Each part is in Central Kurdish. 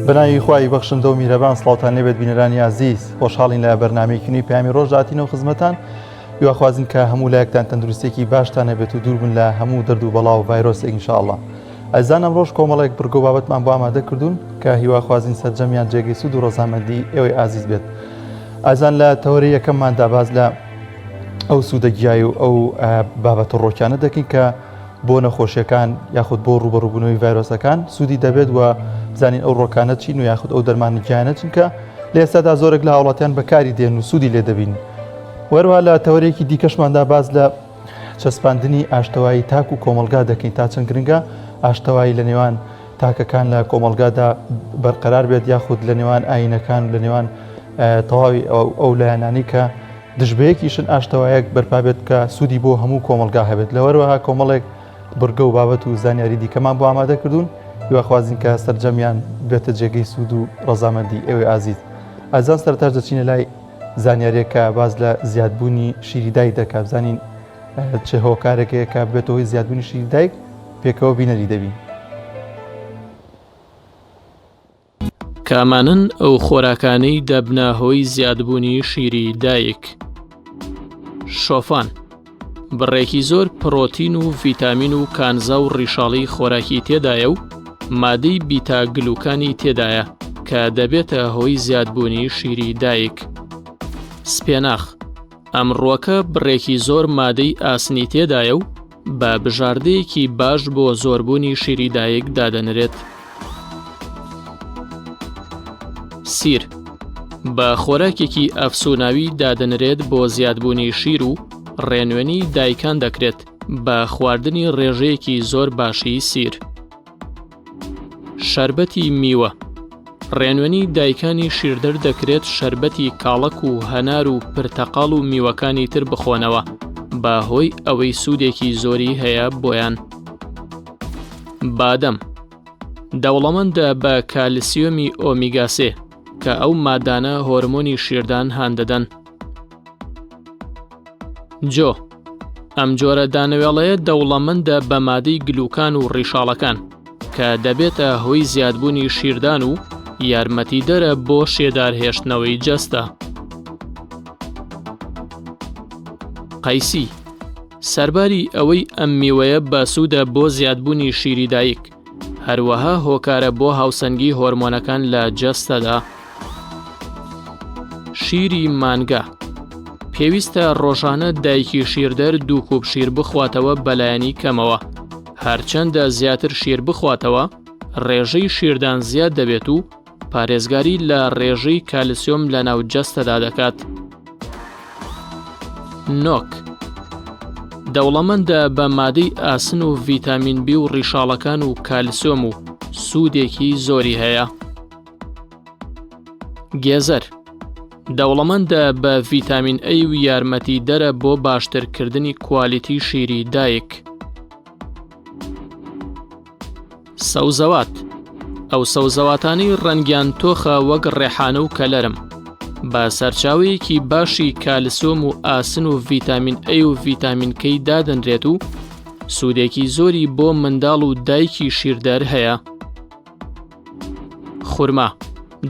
بەناوی خوای بەخشندە و میرەبان سڵاوتان لێبێت بینەرانی ئازیز خۆشحاڵین لە بەرنمەیەکی نوێی پەیامی ڕۆژ هاتینەوە خزمەتان هیواخوازین کە هەموو لایەکتان تەندروستێکی باشتان هەبێت و دوور بن لە هەموو دەرد و بەڵا و ڤایرۆسێک ئینشاءاللە ئەزان ئەمڕۆژ کۆمەڵێک بڕگە و بابەتمان بۆ ئامادە کردوون کە هیواخوازین سەرجەمیان جێگەی سوود و ڕەزامەندی ئێوەی ئازیز بێت ئازان لە تەوەری یەکەمماندا باز لە ئەو سوودە گیای و ئەو بابەتە ڕۆکیانە دەکەین کە بۆ نەخۆشیەکان یاخود بۆ ڕوبەڕوبوونەوەی ڤایرۆسەکان سوودی دەبێت و بزانین ئەو ڕۆکانە چین و یاخود ئەو دەرمانە گیانە چین کە لە ئێستادا زۆرێک لە هاوڵاتیان بەکاری دێن و سوودی لێ دەبین وەروها لە تەوەرێکی دیکەشماندا باز لە چەسپاندنی ئاشتەوایی تاک و کۆمەلگا دەکەین تا چەند گرنگە ئاشتەوایی لە نێوان تاکەکان لە کۆمەلگادا بەرقەرار بێت یاخود لە نێوان ئاینەکان لە نێوان تەواوی ئەو لایەنانی کە دژبەیەکیشن ئاشتەوایەک بەرپا بێت کە سوودی بۆ هەموو کۆمەڵگا هەبێت لەوەروەها کۆمەڵێک بڕگە و بابەت و زانیاری دیکەمان بۆ ئامادە کردوون هیواخوازین کە سەرجەمیان بێتە جێگەی سوود و ڕەزامەندی ئێوەی ئازیز ئازان سەرتاش دەچینە لای زانیاریەک کە باز لە زیادبوونی شیری دایک دەکات بزانین چ هۆکارێک هەیە کە بێتە هۆی زیادبوونی شیری دایک پێکەوە بینەری دەبین. کامانەن ئەو خۆراکانەی دەبنە هۆی زیادبوونی شیری دایک؟ شۆفان بڕێکی زۆر پڕۆتین و ڤیتامین و کانزا و ڕیشاڵی خۆراکی تێدایە و مادەی بیتا گلوکانی تێدایە کە دەبێتە هۆی زیادبوونی شیری دایک. سپێناخ ئەم ڕووەکە بڕێکی زۆر مادەی ئاسنی تێدایە و بە بژاردەیەکی باش بۆ زۆربوونی شیری دایک دادەنرێت. سیر بە خۆراکێکی ئەفسوناوی دادەنرێت بۆ زیادبوونی شیر و ڕێنوێنی دایکان دەکرێت بە خواردنی ڕێژەیەکی زۆر باشی سیر. شەربەتی میوە ڕێنوێنی دایکانی شیردەر دەکرێت شەربەتی کاڵەک و هەنار و پرتەقاڵ و میوەکانی تر بخۆنەوە بە هۆی ئەوەی سوودێکی زۆری هەیە بۆیان. بادەم دەوڵەمەندە بە کالسیۆمی ئۆمیگا سێ کە ئەو مادانە هۆرمۆنی شیردان هاندەدەن. جۆ، ئەم جۆرە دانەوێڵەیە دەوڵەمەندە بە مادەی گلوکان و ڕیشاڵەکان کە دەبێتە هۆی زیادبوونی شیردان و یارمەتیدەرە بۆ شێدار هێشتنەوەی جەستە. قەیسی، سەرباری ئەوەی ئەم میوەیە بەسوودە بۆ زیادبوونی شیری دایک، هەروەها هۆکارە بۆ هاوسەنگی هۆرمۆنەکان لە جەستەدا. شیری مانگا پێویستە ڕۆژانە دایکی شیردەر دوو کوپ شیر بخواتەوە بەلایەنی کەمەوە هەرچەندە زیاتر شیر بخواتەوە ڕێژەی شیردان زیاد دەبێت و پارێزگاری لە ڕێژەی کالسیۆم لە ناو جەستەدا دەکات. نۆک دەوڵەمەندە بە مادەی ئاسن و ڤیتامین بی و ڕیشاڵەکان و کالسیۆم و سوودێکی زۆری هەیە. گێزەر دەوڵەمەندە بە ڤیتامین ئەی و یارمەتیدەرە بۆ باشترکردنی کوالیتی شیری دایک. سەوزەوات، ئەو سەوزەواتانەی ڕەنگیان تۆخە وەک ڕێحانە و کەلەرم، بە سەرچاوەیەکی باشی کالسیۆم و ئاسن و ڤیتامین ئەی و ڤیتامین کەی دادەنرێت و سوودێکی زۆری بۆ منداڵ و دایکی شیردەر هەیە. خورما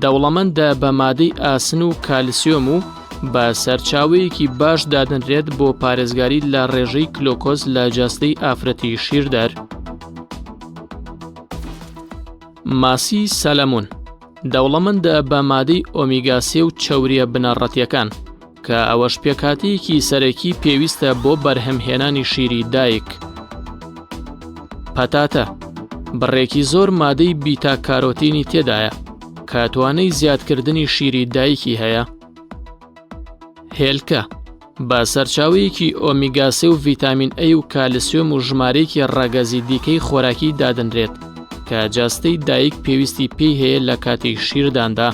دەوڵەمەندە بە مادەی ئاسن و کالسیۆم و بە سەرچاوەیەکی باش دادەنرێت بۆ پارێزگاری لە ڕێژەی کلۆکۆز لە جەستەی ئافرەتی شیردەر. ماسی سەلەمون دەوڵەمەندە بە مادەی ئۆمیگا سێ و چەورییە بنەڕەتییەکان. کە ئەوەش پێکهاتەیەکی سەرەکی پێویستە بۆ بەرهەمهێنانی شیری دایک. پەتاتە، بڕێکی زۆر مادەی بیتا کارۆتینی تێدایە کە توانەی زیادکردنی شیری دایکی هەیە. هێلکە، بە سەرچاوەیەکی ئۆمیگا سێ و ڤیتامین ئەی و کالسیۆم و ژمارەیەکی ڕەگەزی دیکەی خۆراکی دادەنرێت کە جەستەی دایک پێویستی پێی هەیە لە کاتی شیرداندا.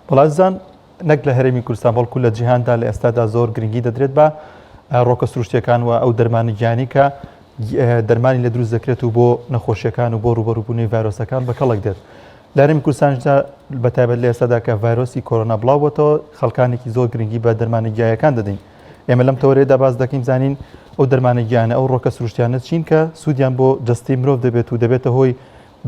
وڵاتزان نەک لە هەرێمی کوردستان بەڵکو لە جیهاندا لە ئێستادا زۆر گرنگی دەدرێت بە ڕۆکە سروشتیەکان و ئەو دەرمانی گیانی کە دەرمانی لە دروست دەکرێت و بۆ نەخۆشیەکان و بۆ ڕوبەروبوونەوەی ڤایرۆسەکان بە کەڵک دێت. لە هەرێمی کوردستانیشدا بە تایبەت لە ئێستادا کە ڤایرۆسی کۆرۆنا بڵاو بۆتەوە خەڵکانێکی زۆر گرنگی بە دەرمانە گیایەکان دەدەین. ئێمە لەم تەوەرەیەدا باس دەکەین بزانین ئەو دەرمانە گیانە ئەو ڕۆکە سروشتیانە چین کە سوودیان بۆ جەستەی مرۆڤ دەبێت و دەبێتە هۆی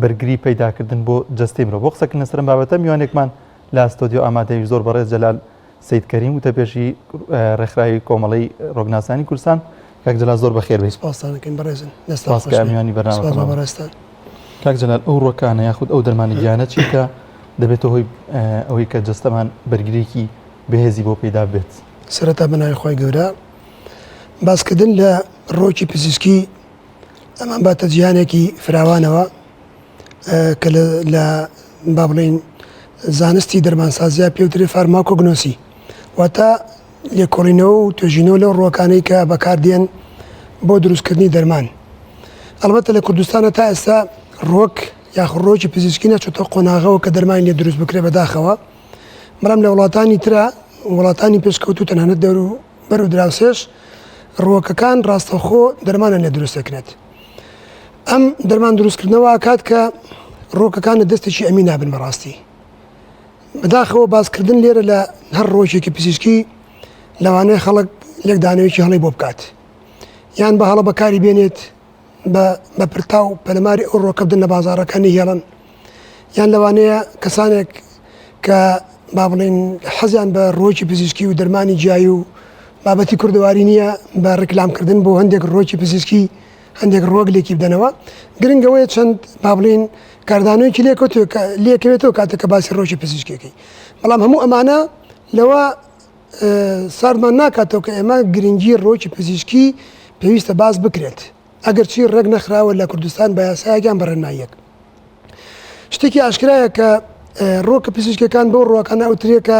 بەرگری پەیداکردن بۆ جەستەی مرۆڤ. بۆ قسەکردن لەسەر ئەم بابەتە میوانێکمان لە ستۆدیۆ ئامادەیش زۆر بەڕێز جەلال سەید کەریم وتەبێژی ڕێکخراوی کۆمەڵەی ڕۆکناسانی کوردستان. کاک جەلال زۆر بەخێر بێی. سپاستان ئەکەین بەڕێزن. دەستتان سپاس خۆش کە بێ. میوانی سپاس بۆ بەرنامەکەمان. بەڕێزتان. کاک جەلال ئەو ڕۆکانە یاخود ئەو دەرمانە گیانە چین کە دەبێتە هۆی ئەوەی کە جەستەمان بەرگریکی بەهێزی بۆ پەیدا بێت؟ سەرەتا بە ناوی خوای گەورە باسکردن لە ڕۆکی پزیشکی ئەمان باتە جیهانێکی فراوانەوە کە لە با بڵێین زانستی دەرمانسازیا پێوترێ فارماکۆگنۆسی واتە لێکۆڵینەوە و توێژینەوە لەو ڕووەکانەی کە بەکاردێن بۆ دروستکردنی دەرمان. ئەڵبەتە لە کوردستانە تا ئێستا ڕووەک یاخود ڕۆکی پزیشکی نەچۆتە قۆناغەوە کە دەرمانی لێ دروست بکرێ بەداخەوە، بەڵام لە وڵاتانی ترا وڵاتانی پێشکەوتوو تەنانەت دەور و بەر و دراوسێش ڕووەکەکان ڕاستەوخۆ دەرمانیان لێ دروست دەکرێت. ئەم دەرمان دروستکردنەوە ئەکات کە ڕووەکەکان لە دەستێکی ئەمین نابن بەڕاستی. بەداخەوە باسکردن لێرە لە هەر ڕۆژێکی پزیشکی لەوانەیە خەڵک لێکدانەوەیەکی هەڵەی بۆ بکات یان بە هەڵە بەکاری بێنێت بە پرتاو پەلەماری ئەو ڕۆکە بدەن لە بازاڕەکە نەیهێڵن یان لەوانەیە کەسانێک کە با بڵین حەزیان بە ڕۆکی پزیشکی و دەرمانی جیایی و بابەتی کوردەواری نییە بە ڕیکلامکردن بۆ هەندێک ڕۆکی پزیشکی هەندێک ڕووەک لێکی بدەنەوە گرنگ ئەوەیە چەند با بڵین کاردانەوەیەکی لێکەوێتەوە کاتێک کە باسی ڕۆکی پزیشکیەکەی بەڵام هەموو ئەمانە لەوە ساردمان ناکاتەوە کە ئێمە گرنگی ڕۆکی پزیشکی پێویستە باس بکرێت ئەگەر چی ڕێک نەخراوە لە کوردستان بە یاسایەکیان بەڕێنماییەک شتێکی ئاشکرایە کە ڕۆکە پزیشکەکان بۆ ڕۆکانە ئەوترێ کە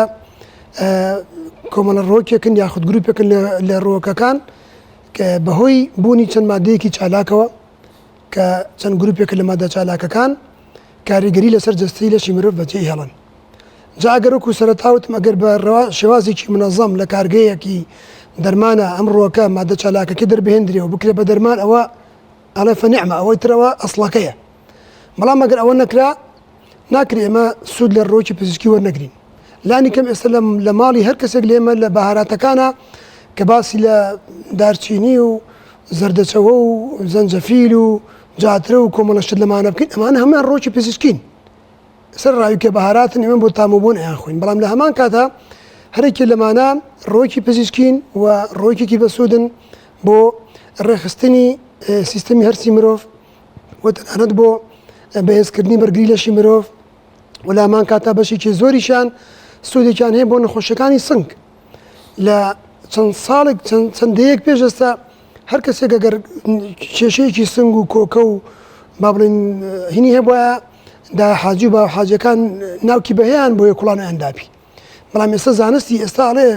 کۆمەڵە ڕۆکێکن یاخود گروپێکن لە ڕۆکەکان کە بەهۆی بوونی چەند مادەیەکی چالاکەوە کە چەند گروپێکە لە مادە چالاکەکان کاریگەری لەسەر جەستەی لەشی مرۆڤ بەجێ هێڵن. جا ئەگەر وەکو سەرەتا وتم ئەگەر بە شێوازێکی منەزەم لە کارگەیەکی دەرمانە ئەم ڕووەکە مادە چالاکەکەی دەربهێندرێ و بکرێ بە دەرمان ئەوە ئەڵێ فەنیعمە ئەوەی ترەوە ئەسڵەکەیە. بەڵام ئەگەر ئەوە نەکرا ناکرێ ئێمە سوود لە ڕووەکی پزیشکی وەرنەگرین. لانی کەم ئێستا لە ماڵی هەر کەسێک لە ئێمە لە بەهاراتەکانە کە باسی لە دارچینی و زەردەچەوە و زەنجەفیل و جاترە و کۆمەڵە شت لەمانە بکەین ئەمانە هەموویان ڕووەکی پزیشکین. سەر ڕاویکە بەهاراتن ئێمە بۆ تام و بۆن ئەیان خۆین بەڵام لە هەمان کاتا هەرێکی لەمانە ڕۆکی پزیشکین و ڕۆکێکی بەسوودن بۆ ڕێکخستنی سیستەمی هەرسی مرۆڤ و تەنانەت بۆ بەهێزکردنی بەرگری لەشی مرۆڤ و لە هەمان کاتا بەشێکی زۆریشیان سوودێکیان هەیە بۆ نەخۆشیەکانی سنگ لە چەند ساڵێک چەند دەیەک پێش ئێستا هەر کەسێک ئەگەر کێشەیەکی سنگ و کۆکە و با بڵێن هینی هەبووە دا حاجی و باو حاجەکان ناوکی بەهیان بۆیە کوڵان ئەندابی بەڵام ئێستا زانستی ئێستا ئەڵێ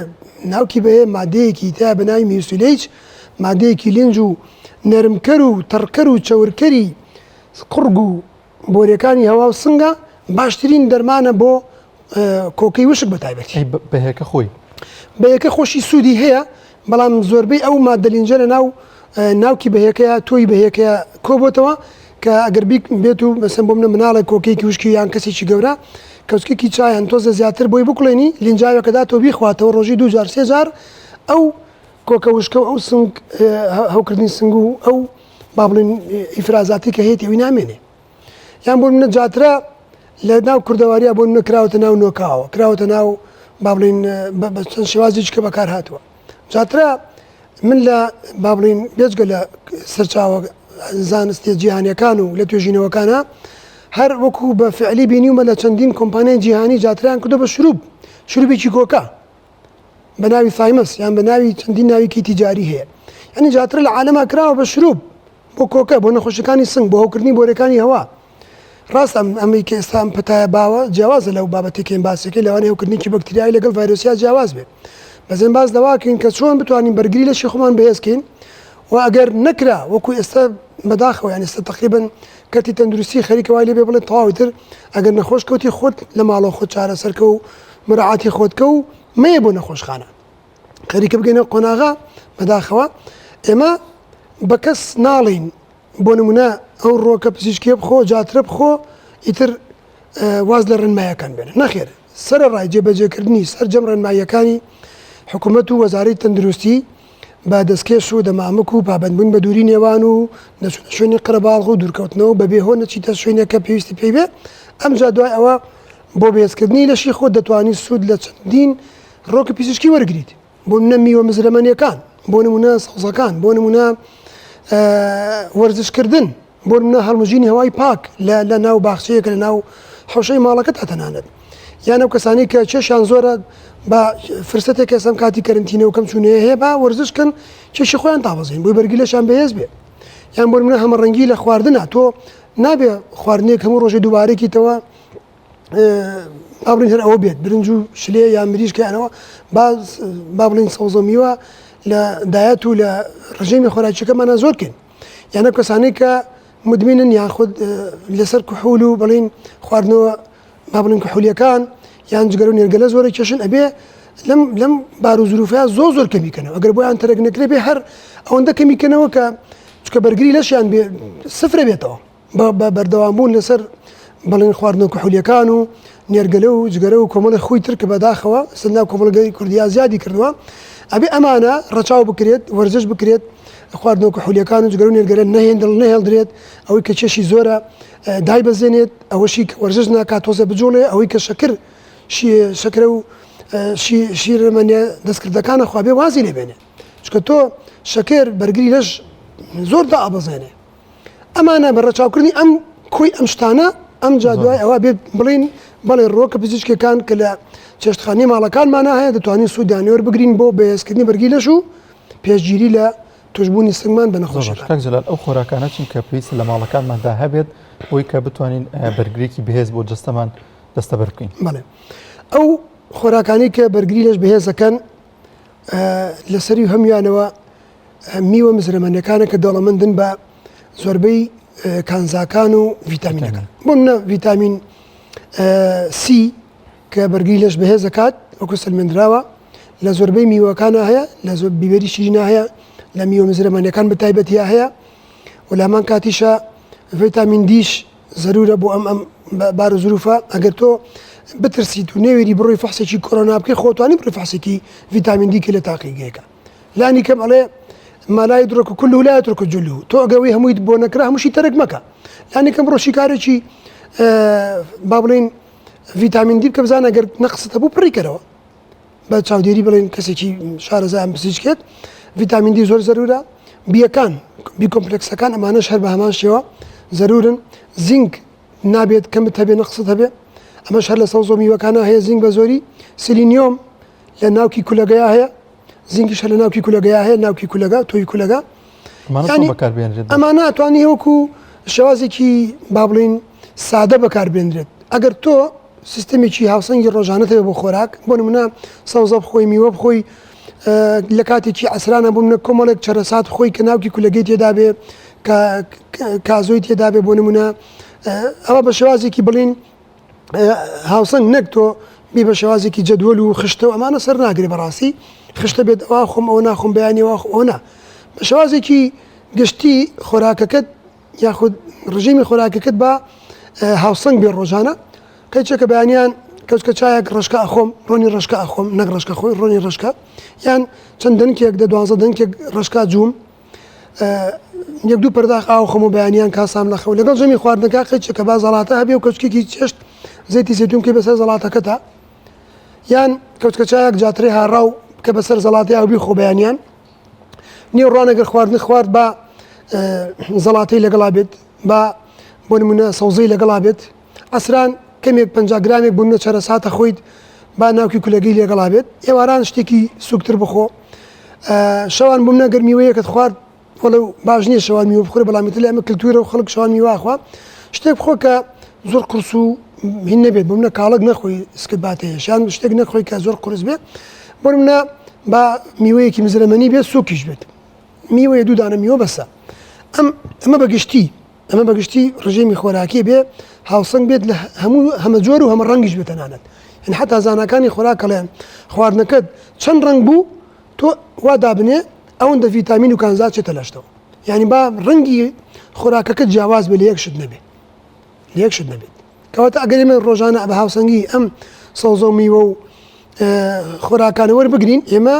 ناوکی بەهێ مادەیەکی تیا بە ناوی mucilage مادەیەکی لینج و نەرمکەر و تەڕکەر و چەورکەری قوڕگ و بۆریەکانی هەوا و سنگە باشترین دەرمانە بۆ کۆکەی وشک بە تایبەتی. ئەی بەهێکە خۆی؟ بەهێکە خۆشی سوودی هەیە بەڵام زۆربەی ئەو مادە لینجە لە ناو ناوکی بەهێکەیە تۆی بەهێکەیە کۆبۆتەوە کە ئەگەر بێت و مەسەن بۆ منە مناڵێک کۆکەیەکی وشکی یان کەسێکی گەورە کەوچکێکی چایان تۆزە زیاتر بۆی بکڵێنی لینجاوێکەدا تۆ بیخواتەوە ڕۆژی دوو جار سێ جار ئەو کۆکە وشکە و ئەو سنگ هەوکردنی سنگ و ئەو با بڵێن ئیفرازاتی کە هەیەی ئەوی نامێنێ یان بۆ منە جاترا لە ناو کوردەواریا بۆ منە کراوەتە ناو نۆکاوە کراوەتە ناو با بڵین بە چەند شێوازێکی کە بەکار هاتووە جاترا من لە با بڵین بێجگە لە سەرچاوە زانستیە جیهانیەکان و لە توێژینەوەکانە هەر وەکو بە فعلی بینیومە لە چەندین کۆمپانیای جیهانی جاتریان کردو بە شروب شروبێکی کۆکا بە ناوی Thymus یان بە ناوی چەندین ناویکی تیجاری هەیە یعنی جاترە لە عالەما کراوە بە شروب بۆ کۆکە بۆ نەخۆشیەکانی سنگ بۆ هەوکردنی بۆرەکانی هەوا ڕاست ئەم ئەمەی کە ئێستا ئەم پەتایە باوە جیاوازە لەو بابەتێک کە باسەکەی لەوانەیە هەوکردنێکی بەکتریایی لەگەڵ ڤایرۆسیا جیاواز بێت بەزێن باس لەواکەین کە چۆن بتوانین بەرگری لەشی خۆمان بەهێزکەین و ئەگەر نەکرا وەکو ئێستا بەداخەوە یان ئێستا تقریبن کەرتی تەندروستی خەریکە وای لێ بێ بڵێ تەواوی تر ئەگەر نەخۆش کەوتی خۆت لە ماڵەوە خۆت چارەسەرکە و مراعاتی خۆت کە و مەیە بۆ نەخۆشخانە خەریکە بگەینە قۆناغە بەداخەوە ئێمە بە کەس ناڵین بۆ نمونە ئەو ڕۆکە پزیشکیە بخۆ جاترە بخۆ ئیتر. واز لە ڕێنمایەکان بێنن. نەخێر، سەرەڕای جێبەجێکردنی سەرجەم ڕێنماییەکانی حکومەت و وەزارەی تەندروستی بە دەستکێش و دەمامک و پابەندبوون بە دووری نێوان و نەچوونە شوێنی قەرەباڵغ و دوورکەوتنەوە بەبێ هۆ نەچیتە شوێنێک کە پێویستی پێی بێ، ئەمجا دوای ئەوە بۆ بەهێزکردنی لەشی خۆت دەتوانی سوود لە چەندین ڕۆکی پزیشکی وەرگریت. بۆ نمونە میوە مزرەمەنیەکان، بۆ نمونە سەوزەکان، بۆ نمونە وەرزشکردن، بۆ نمونە هەڵمژینی هەوای پاک لە لە ناو باخچەیەکە لە ناو حوشەی ماڵەکە تا تەنانەت یان ئەو کەسانی کە کێشیان زۆرە بە فرسەتێک ئێستا کاتی کەرنتینە و کەم چوونەیە هەیە با وەرزش کەن کێشی خۆیان دابەزین بۆی بەرگی لەشان بەهێز بێ یان بۆ نمونە هەمەڕەنگی لە خواردنە تۆ نابێ خواردنێک هەموو ڕۆژێ دووبارەکیتەوە با بڵین هەر ئەوە بێت برنج و شلێ یان مریشکیانەوە با بڵین سەوزە میوە لە دایەت و لە ڕژێمی خۆراکیەکەمانە زۆر کەین یانە کەسانی کە مدمینن یان خود لەسەر کحول و بڵین خواردنەوە با بڵین کحولیەکان یان جگەر و نێرگەلە زۆرە کێشن ئەبێ لەم لەم بار و زروفە زۆر زۆر کەمیکەنەوە ئەگەر بۆیان تەرک نەکرێ بێ هەر ئەوەندە کەمیکەنەوە کە چکە بەرگری لەشیان بێ سفرە بێتەوە بە بەردەوامبوون لەسەر بەڵێن خواردنە کحولیەکان و نێرگەلە و جگەرە و کۆمەڵی خوی تر کە بەداخەوە ئێستا ناو کۆمەڵگەی کوردیا زیادی کردووە ئەبێ ئەمانە ڕەچاو بکرێت وەرزش بکرێت خواردنە کحولیەکان و جگەرە و نێرگەلە نەهێندڵ نەهێڵدرێت ئەوەی کە کێشی زۆرە دایبەزێنێت ئەوەشی کە وەرزش ناکات تۆزێ بجوڵێ ئەوەی کە شەکر شەکرە و شیرەمەنیە دەستکردەکانە خوا بێ وازی لێ بێنێ چونکە تۆ شەکر بەرگری لەش زۆر دائەبەزێنێ ئەمانە بە ڕەچاوکردنی ئەم کۆی ئەم شتانە ئەمجا دوای ئەوە بێت بڵین بەڵێ ڕۆکە پزیشکەکان کە لە چێشتخانەی ماڵەکانمانە هەیە دەتوانین سوودیان وەربگرین بۆ بەهێزکردنی بەرگی لەش و پێشگیری لە توشبوونی سنگمان بە نەخۆشیەکان. کاک جەلال ئەو خۆراکانە چین کە پێویستە لە ماڵەکانماندا هەبێت بۆی کە بتوانین بەرگریکی بەهێز بۆ جەستەمان دەستەبەر بکەین؟ بەڵێ ئەو خۆراکانی کە بەرگری لەش بەهێز دەکەن لەسەری هەمویانەوە میوە مزرەمەنیەکانە کە دەوڵەمەندن بە زۆربەی کانزاکان و ڤیتامینەکان بۆ منە ڤیتامین سی کە بەرگری لەش بەهێز دەکات وەکو سلمێنراوە لە زۆربەی میوەکانە هەیە لە زۆر بیبەری شیرینا هەیە لە میوە مزرەمەنیەکان بە تایبەتیا هەیە و لە هەمان کاتیشە ڤیتامین دیش زەرورە بۆ ئەم ئەم بار و زروفە ئەگەر تۆ بترسیت و نەوێری بڕۆی فەحسێکی کۆرۆنا بکەی خۆتوانی بڕۆی فەحسێکی ڤیتامین دی کە لە تاقیگەیەکە لانی کەم ئەڵێ ما لا يدرك كله لا يترك جله تۆ ئەگەر ئەوەی هەموویت بۆ نەکرا هەمووشی تەرک مەکە لانی کەم بڕۆ شیکارێکی با بڵێین ڤیتامین دی بکە بزانە گەر نەقست هەبوو پڕی کەرەوە بە چاودێری بڵێن کەسێکی شارەزایان پزیشکێت ڤیتامین دی زۆر زەرورە بیەکان بی کۆمپلکسەکان ئەمانەش هەر بە هەمان شێوە زەرورن زینک نابێت کەمت هەبێ نەقست هەبێ ئەمەش هەر لە سەوزۆ میوەکانە هەیە زینک بە زۆری سیلینیۆم لە ناوکی کولەگەیا هەیە زینکیش هەر لە ناوکی کولەگەیا هەیە ناوکی کولەگە تۆی کولەگە ئەمانە توانی وەکو شێوازێکی با بڵین سادە بەکاربێنرێت ئەگەر تۆ سیستمێکی هاوسەنگی ڕۆژانەت هەیە بۆ خۆراک بۆ نمونە سەوزە بخۆی میوە بخۆی لە کاتێکی ئەسرانە بوو منە کۆمەڵێک چەرەسات خۆی کە ناوکی کولەگەی تێدا بێ کە کازۆی تێدا بێ بۆ نمونە ئەوە بە شێوازێکی بڵین هاوسەنگ نەک تۆ بی بە شێوازێکی جەدوەل و خشتە و ئەمانە سەر ناگرێ بەڕاستی خشتە بێت ئەوە خۆم ئەوە ناخۆم بەیانی وا ئەوە نا بە شێوازێکی گشتی خۆراکەکەت یاخود ڕژیمی خۆراکەکەت بە هاوسەنگ بێ ڕۆژانە قەیچێکە بەیانیان کەوچکە چایەک ڕشکە ئەخۆم ڕۆنی ڕشکە ئەخۆم نەک ڕشکە خۆی ڕۆنی ڕشکە یان چەند دەنکێک دە دوازە دەنکێک ڕشکا جووم یەک دوو پەرداخ ئاو خۆم و بەیانیان کاسام لە خەو لەگەڵ ژەمی خواردنەکە قەیچێکە با زەڵاتە هەبێ و کەوچکێکی چێشت زەیتی زەیتون بکەی بەسەر زەڵاتەکەتا یان کەوچکە چایەک جاترەی هاڕاو بکە بەسەر زەڵاتەی ئاو بیخۆ بەیانیان نیوەڕوان ئەگەر خواردن خوارد با زەڵاتەی لەگەڵا بێت با بۆ نمونە سەوزەی لەگەڵا بێت عەسران کەمێک 50 گرامێک بوون چەرەساتە خۆیت با ناوکی کولەگەی لەگەڵا بێت ئێواران شتێکی سوکتر بخۆ شەوان بووم نەگەر میوەیەکت خوارد وەڵو باش نییە شەوان میوە بخورە بەڵام ئیتر لە ئەمە کللتورە و خەڵک شەوان میوە خوا شتێک بخۆ کە زۆر قورس و هین نەبێت بۆ منە کاڵک نەخۆی سکت باتەیە شان شتێک نەخۆی کە زۆر قورس بێت بۆ منە با میوەیەکی مزرەمەنی بێت سوکیش بێت میوەیە دوو دانە میوە بەسە ئەم ئەمە بەگشتی ئەمە بەگشتی ڕژێمی خۆراکی بێ هاوسەنگ بێت لە هەموو هەمە جۆر و هەمە ڕەنگیش بێت تەنانەت یعنی حتا زاناکانی خۆراک ئەڵێن خواردنەکەت چەند ڕەنگ بوو تۆ وا دابنێ ئەوەندە ڤیتامین و کانزا چێتە لەشتەوە یعنی با ڕەنگی خۆراکەکە جیاواز بێ لە یەک شت نەبێ لە یەک شت نەبێت. کەواتە ئەگەر ئێمە ڕۆژانە بە هاوسەنگی ئەم سەوزە و میوە و خۆراکانە وەربگرین ئێمە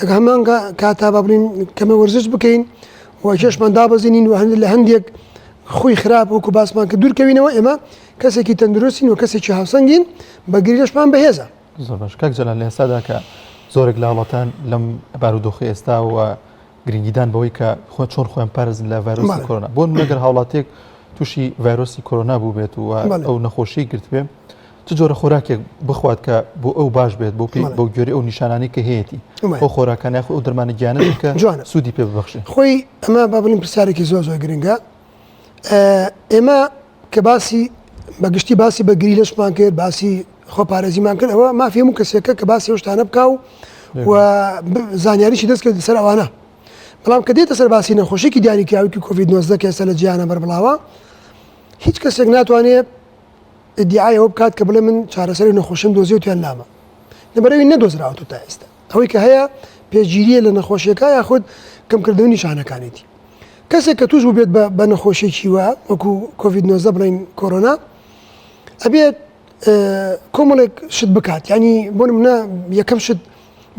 لە هەمان کاتا با بڵین کەمە وەرزش بکەین و کێشمان دابەزینین و هەند لە هەندێک خوی خراپ وەکو باسمان کە دوورکەوینەوە ئێمە کەسێکی تەندروستین و کەسێکی هاوسەنگین بەگری لەشمان بەهێزە. زۆر باش کاک جەلال لە ئێستادا کە زۆرێک لە هاوڵاتان لەم بارودۆخی ئێستا و گرنگیدان بەوەی کە خۆ چۆن خۆیان پارێزن لە ڤایرۆسی کۆرۆنا بۆ نمونە گەر هاوڵاتیەک تووشی ڤایرۆسی کۆرۆنا بوو بێت و ئەو نەخۆشی گرتبێ چ جۆرە خۆراکێک بخوات کە بۆ ئەو باش بێت بۆ پێی بۆ گوێری ئەو نیشانانی کە هەیەی ئەو خۆراکان یاخود ئەو دەرمانە گیانە کە جوانە سوودی پێ ببەخشێ خۆی ئەمە با بڵێین پرسیارێکی زۆر زۆر گرنگە ئێمە کە باسی بەگشتی باسی بەگری لەشمان کرد باسی خۆپارێزیمان کرد ئەوە مافی هەموو کەسێکە کە باسی ئەو شتانە بکا و و زانیاریشی دەست کرد لەسەر ئەوانە بەڵام کە دێتە سەر باسی نەخۆشیێکی دیاریکراوی کۆڤید 19 کە ئێستا لە جیهانە بەربڵاوە هیچ کەسێک ناتوانێت ئیدیعای ئەوە بکات کە بڵێ من چارەسەری نەخۆشیم دۆزیەوە یان نامە لەبەرەوەی نەدۆزراوەتەوە تا ئێستا ئەوەی کە هەیە پێشگیریە لە نەخۆشیەکە یاخود کەمکردنەوەی نیشانەکانێتی کەسێک کە توش بووبێت بە نەخۆشیێکی وا وەکو کۆڤید 19 بڵین کۆرۆنا ئەبێت کۆمەڵێک شت بکات ینی بۆ منە یەکەم شت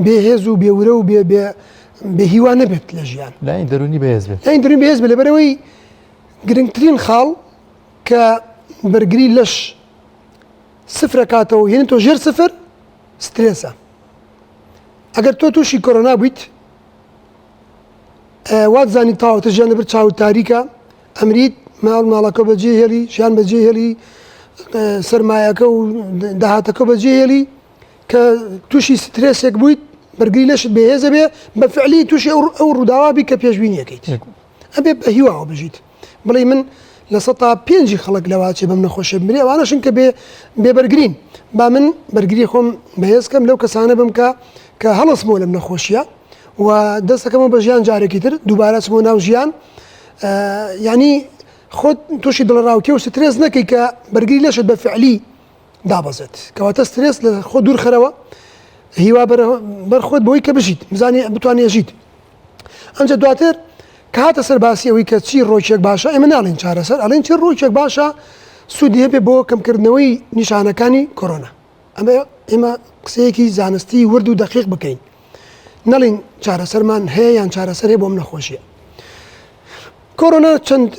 بێهێز و بێورە و بێ بێ بێهیوا نەبێت لە ژیان لای دەرونی بەهێز بێت لای دەرونی بەهێز بێت لەبەرەوەی گرنگترین خاڵ کە بەرگری لەش سفرەکاتەوە هێنێتەوە ژێر سفر سترێسە ئەگەر تۆ تووشی کۆرۆنا بوویت وات زانی تاوەتە ژیان لەبەر چاوت تاریکە ئەمریت ماڵ ماڵەکە بەجێ هێڵی ژیان بەجێ هێڵی سەرمایەکە و داهاتەکە بەجێ هێڵی کە تووشی سترێسێک بوویت بەرگری لەشت بەهێزە بێ بە فعلی تووشی ئەو ڕووداوا بی کە پێشبینیەکەیت ئەبێ بە هیواوە بژیت بڵێی من لە سەتا پێنجی خەڵک لەواچێ بەم نەخۆشیە بمرێ ئەوانەشن کە بێ بێبەرگرین با من بەرگری خۆم بەهێز کەم لەو کەسانە بم کە کە هەڵسمەوە لەم نەخۆشیە و دەستەکەمەوە بە ژیان جارێکی تر دووبارە چمەوە ناو ژیان یعنی خۆت تووشی دڵەڕاوکێ و سترێس نەکەی کە بەرگری لەشت بە فعلی دابەزێت کەواتە سترێس لە خۆ دوورخەرەوە هیوا بەر خۆت بۆی کە بژیت بزانانی بتوانێت ژیت ئەنجا دواتر کە هاتە سەر باسی ئەوەی کە چی ڕۆکێک باشە ئێمە ناڵێن چارەسەر ئەڵێن چی ڕۆکێک باشە سوودی هەبێ بۆ کەمکردنەوەی نیشانەکانی کۆرۆنا ئەمە ئێمە قسەیەکی زانستی ورد و دەقیق بکەین نەڵین چارەسەرمان هەیە یان چارەسەر هەیە بۆم نەخۆشیە کۆرۆنا چەند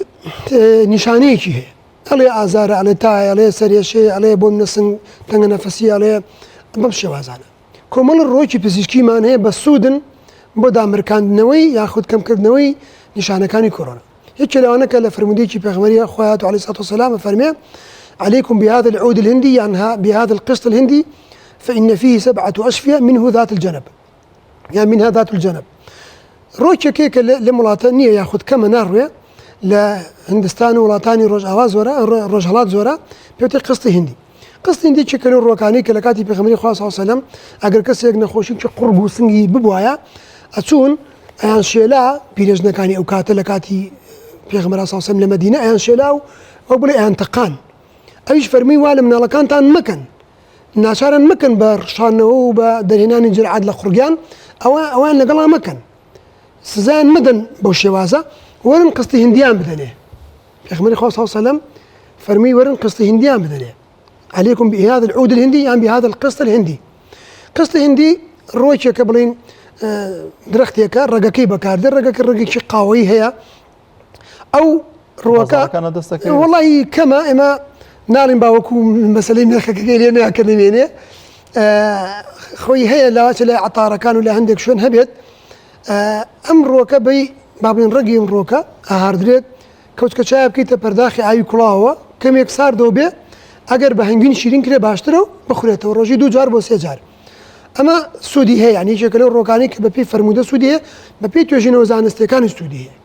نیشانەیەکی هەیە ئەڵێ ئازارە ئەڵێ تایە ئەڵێ سەرێشەیە ئەڵێ بۆم نەسنگ تەنگە نەفەسی ئەڵێ بەم شێوازانە کۆمەڵە ڕۆکی پزیشکیمان هەیە بەسوودن بۆ دامرکاندنەوەی یاخود کەمکردنەوەی نیشانەکانی کۆرۆنا. یەکێ لەوانە کە لە فەرموودەیەکی پێغەمبەری خوا هاتووە علیە الصلوة والسلام ئەفەرمێ، علیکم بهذا العود الهندی یان بهذا القسط الهندی فإن فيه سبعة أشفية منه ذات الجنب یان منها ذات الجنب. ڕۆکێک هەیە کە لەم وڵاتە نییە یاخود کەمە ناڕوێ لە هندستان و وڵاتانی ڕۆژئاوا زۆرە ڕۆژهەڵات زۆرە پێوتێ قستی هندی. قستی یەکێکە لەو ڕووەکانەی کە لە کاتی پێغەمبەری خوا صلی اللە علیه و سلم ئەگەر کەسێک نەخۆشیی قوڕگ و سنگی ببوایە ئەچوون ئەیان شێلا پیرێژنەکانی ئەو کاتە لە کاتی پێغەمبەر صلی اللە علیه و سلم لە مەدینە ئەیان شێلا و ئەو بڵێ ئەیان تەقان ئەویش فەرمووی وا لە مناڵەکانتان مەکەن ناچارن مەکەن بە ڕشانەوە و بە دەرهێنانی جرعات لە قوڕگیان ئەوە ئەوان لەگەڵا مەکەن سزایان مەدەن بەو شێوازە وەرن قستی هندیان بدەنێ پێغەمبەری خوا صلی الله علیه و سلم فەرمووی وەرن قسط هندیان بدەنێ عليكم بهذا العود الهندي یان بهذا القسط الهندي قسط هندی ڕۆکێکە بڵین درەختێکە ڕەگەکەی بەکاردێ ڕەگەکە ڕەگێکی قاوەی هەیە ئەو ڕوەکە وڵی کەمە ئێمە ناڵین باوەکو مەسلەی نرخەکەی لێ ناکە نمێنێ خۆی هەیە لاواچە لای عتارەکان و لە هەندێک شوێن هەبێت ئەم ڕوەکە بی با بڵێن ڕەگی ئەم ڕووەکە ئەهاردرێت، کەوچکە چایە بکەیتە پەرداخی ئاوی کوڵاوەوە، کەمێک ساردەوە بێ، ئەگەر بە هەنگوین شیرین کرێ باشترە و بخورێتەوە ڕۆژی دوو جار بۆ سێ جار. ئەمە سوودی هەیە، یانی یەکێکە لەو ڕووەکانەی کە بەپێی فەرموودە سوودی هەیە، بەپێی توێژینەوە زانستییەکانیش سوودی هەیە.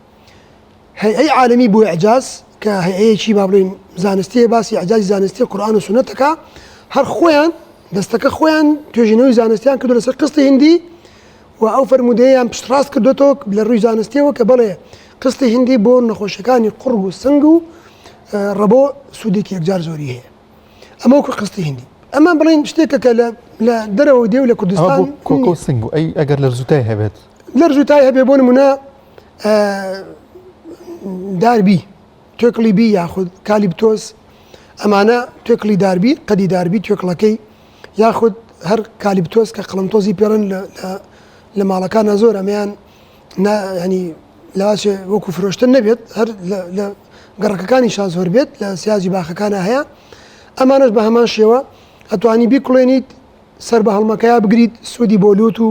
هەیئەی عالەمی بۆ ئیعجاز کە هەیئەیەکی با بڵێین زانستییە باسی ئیعجازی زانستی قورئان و سوننەت دەکا، هەر خۆیان دەستەکە خۆیان توێژینەوەی زانستیان کردووە لەسەر قستی هیندی، و ئەو فەرموودەیەیان پشتڕاست کردۆتەوە لە ڕووی زانستیەوە کە بەڵێ قستی هندی بۆ نەخۆشیەکانی قوڕگ و سنگ و ڕەبۆ سوودێکی یەکجار زۆری هەیە ئەمە وەکو قستی هندی ئەمە بڵین شتێکە کە لە دەرەوە دێ و لە کوردستان کۆکۆ سنگ بوو ئەی ئەگەر لەرزوتای هەبێت لەرزوتای هەبێ بۆ نمونە داربی توێکڵی بی یاخود کالیبتۆس. ئەمانە توێکڵی داربی قەدی داربی توێکڵەکەی یاخود هەر کالیبتۆس کە قەڵەمتۆزی پێڵن لە ماڵەکانە زۆر ئەمەیان ینی لەواچێ وەکو فرۆشتن نەبێت هەر لە گەڕەکەکانی شا زۆر بێت لە سیاجی باخەکانە هەیە ئەمانەش بە هەمان شێوە ئەتوانی بیکڵێنیت سەر بە هەڵمەکەیا بگریت سوودی بۆ لوت و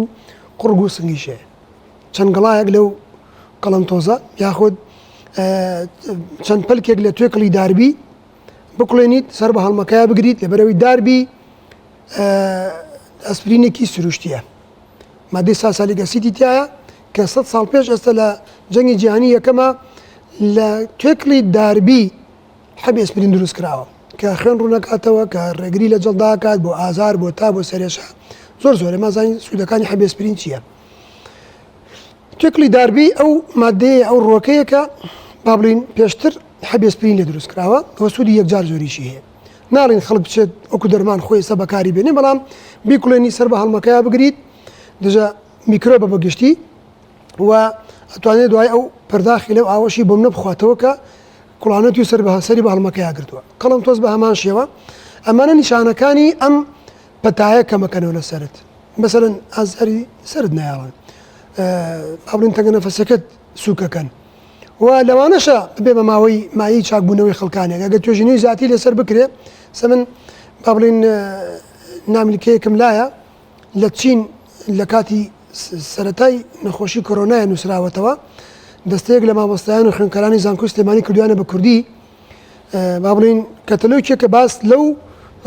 قوڕگ و سنگیش هەیە. چەند گڵایەک لەو قەڵەم تۆزە یاخود چەند پەلکێک لە توێکڵی داربی بکڵێنیت سەر بە هەڵمەکەیا بگریت لەبەرەوەی داربی ئەسپرینێکی سروشتیە مادەی salicylic acid ی تایە کە 100 ساڵ پێش ئێستا لە جەنگی جیهانی یەکەمە لە توێکڵی داربی حەبی ئەسپرین دروست کراوە کە خوێن ڕوونەکاتەوە کە ڕێگری لە جەڵدە ئەکات بۆ ئازار بۆ تا بۆ سەرێشە زۆر زۆر ئێمە زانین سوودەکانی حەبی ئەسپرین چییە توێکڵی داربی ئەو مادەیە ئەو ڕووەکەیە کە با بڵین پێشتر حەبی ئەسپرین لێ دروست کراوە و سوودی یەکجار زۆریشی هەیە ناڵین خەڵک بچێت وەکو دەرمان خۆی ئێستا بەکاری بێنێ بەڵام بیکوڵێنی سەر بە هەڵمەکەیا بگریت دژە میکرۆبە بەگشتی و ئەتوانێت دوای ئەو پەرداخی لەو ئاوەشی بۆم نەبخواتەوە کە کوڵانەتی و سەر بە سەری بە هەڵمەکەیا گرتووە. قەڵەم تۆز بە هەمان شێوە. ئەمانە نیشانەکانی ئەم پەتایە کەمەکەنەوە لە سەرت. مەسەلەن ئازاری سەرت نایەڵن. با بڵێین تەنگە نەفەسەکەت سووکەکەن. و لەوانەشە ببێ بە ماوەی مایەی چاکبوونەوەی خەڵکانێک. ئەگەر توێژینەوەی زیاتری لەسەر بکرێ، سە من با بڵێین نامیلکەیەکم لایە لە چین لە کاتی سەرەتای نەخۆشی کۆرۆنایە نووسراوەتەوە، دەستەیەک لە مامۆستایان و خوێندکارانی زانکۆی سلێمانی کردویانە بە کوردی، با بڵێین کەتەلۆکێک کە باس لەو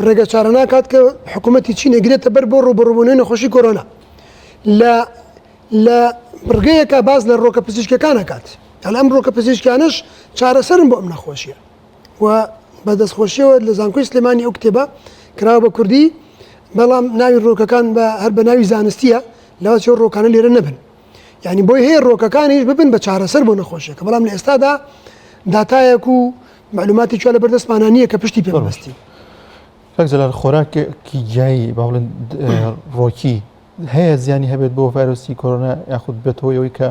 ڕێگە چارە ناکات کە حکوومەتی چین ئەگرێتە بەر بۆ ڕووبەڕووبوونەوەی نەخۆشی کۆرۆنا. لە لە بڕگەیەکە باس لە ڕۆکە پزیشکەکان ئەکات. یان ئەم ڕۆکە پزیشکانەش چارەسەرن بۆ ئەم نەخۆشیە. و بە دەستخۆشیەوە لە زانکۆی سلێمانی ئەو کتێبە کراوە بە کوردی بەڵام ناوی ڕۆکەکان بە هەر بە ناوی زانستیە لەوە چێ ڕۆکانە لێرە نەبن یعنی بۆی هەیە ڕۆکەکانیش ببن بە چارەسەر بۆ نەخۆشیەکە بەڵام لە ئێستادا داتایەک و معلوماتی چوە لە بەردەستمانە نییە کە پشتی پێ بەستی کاک جەلال خۆراکێکی گیایی با بڵێن ڕۆکی هەیە زیانی هەبێت بۆ ڤایرۆسی کۆرۆنا یاخود بێتەوە ئەوەی کە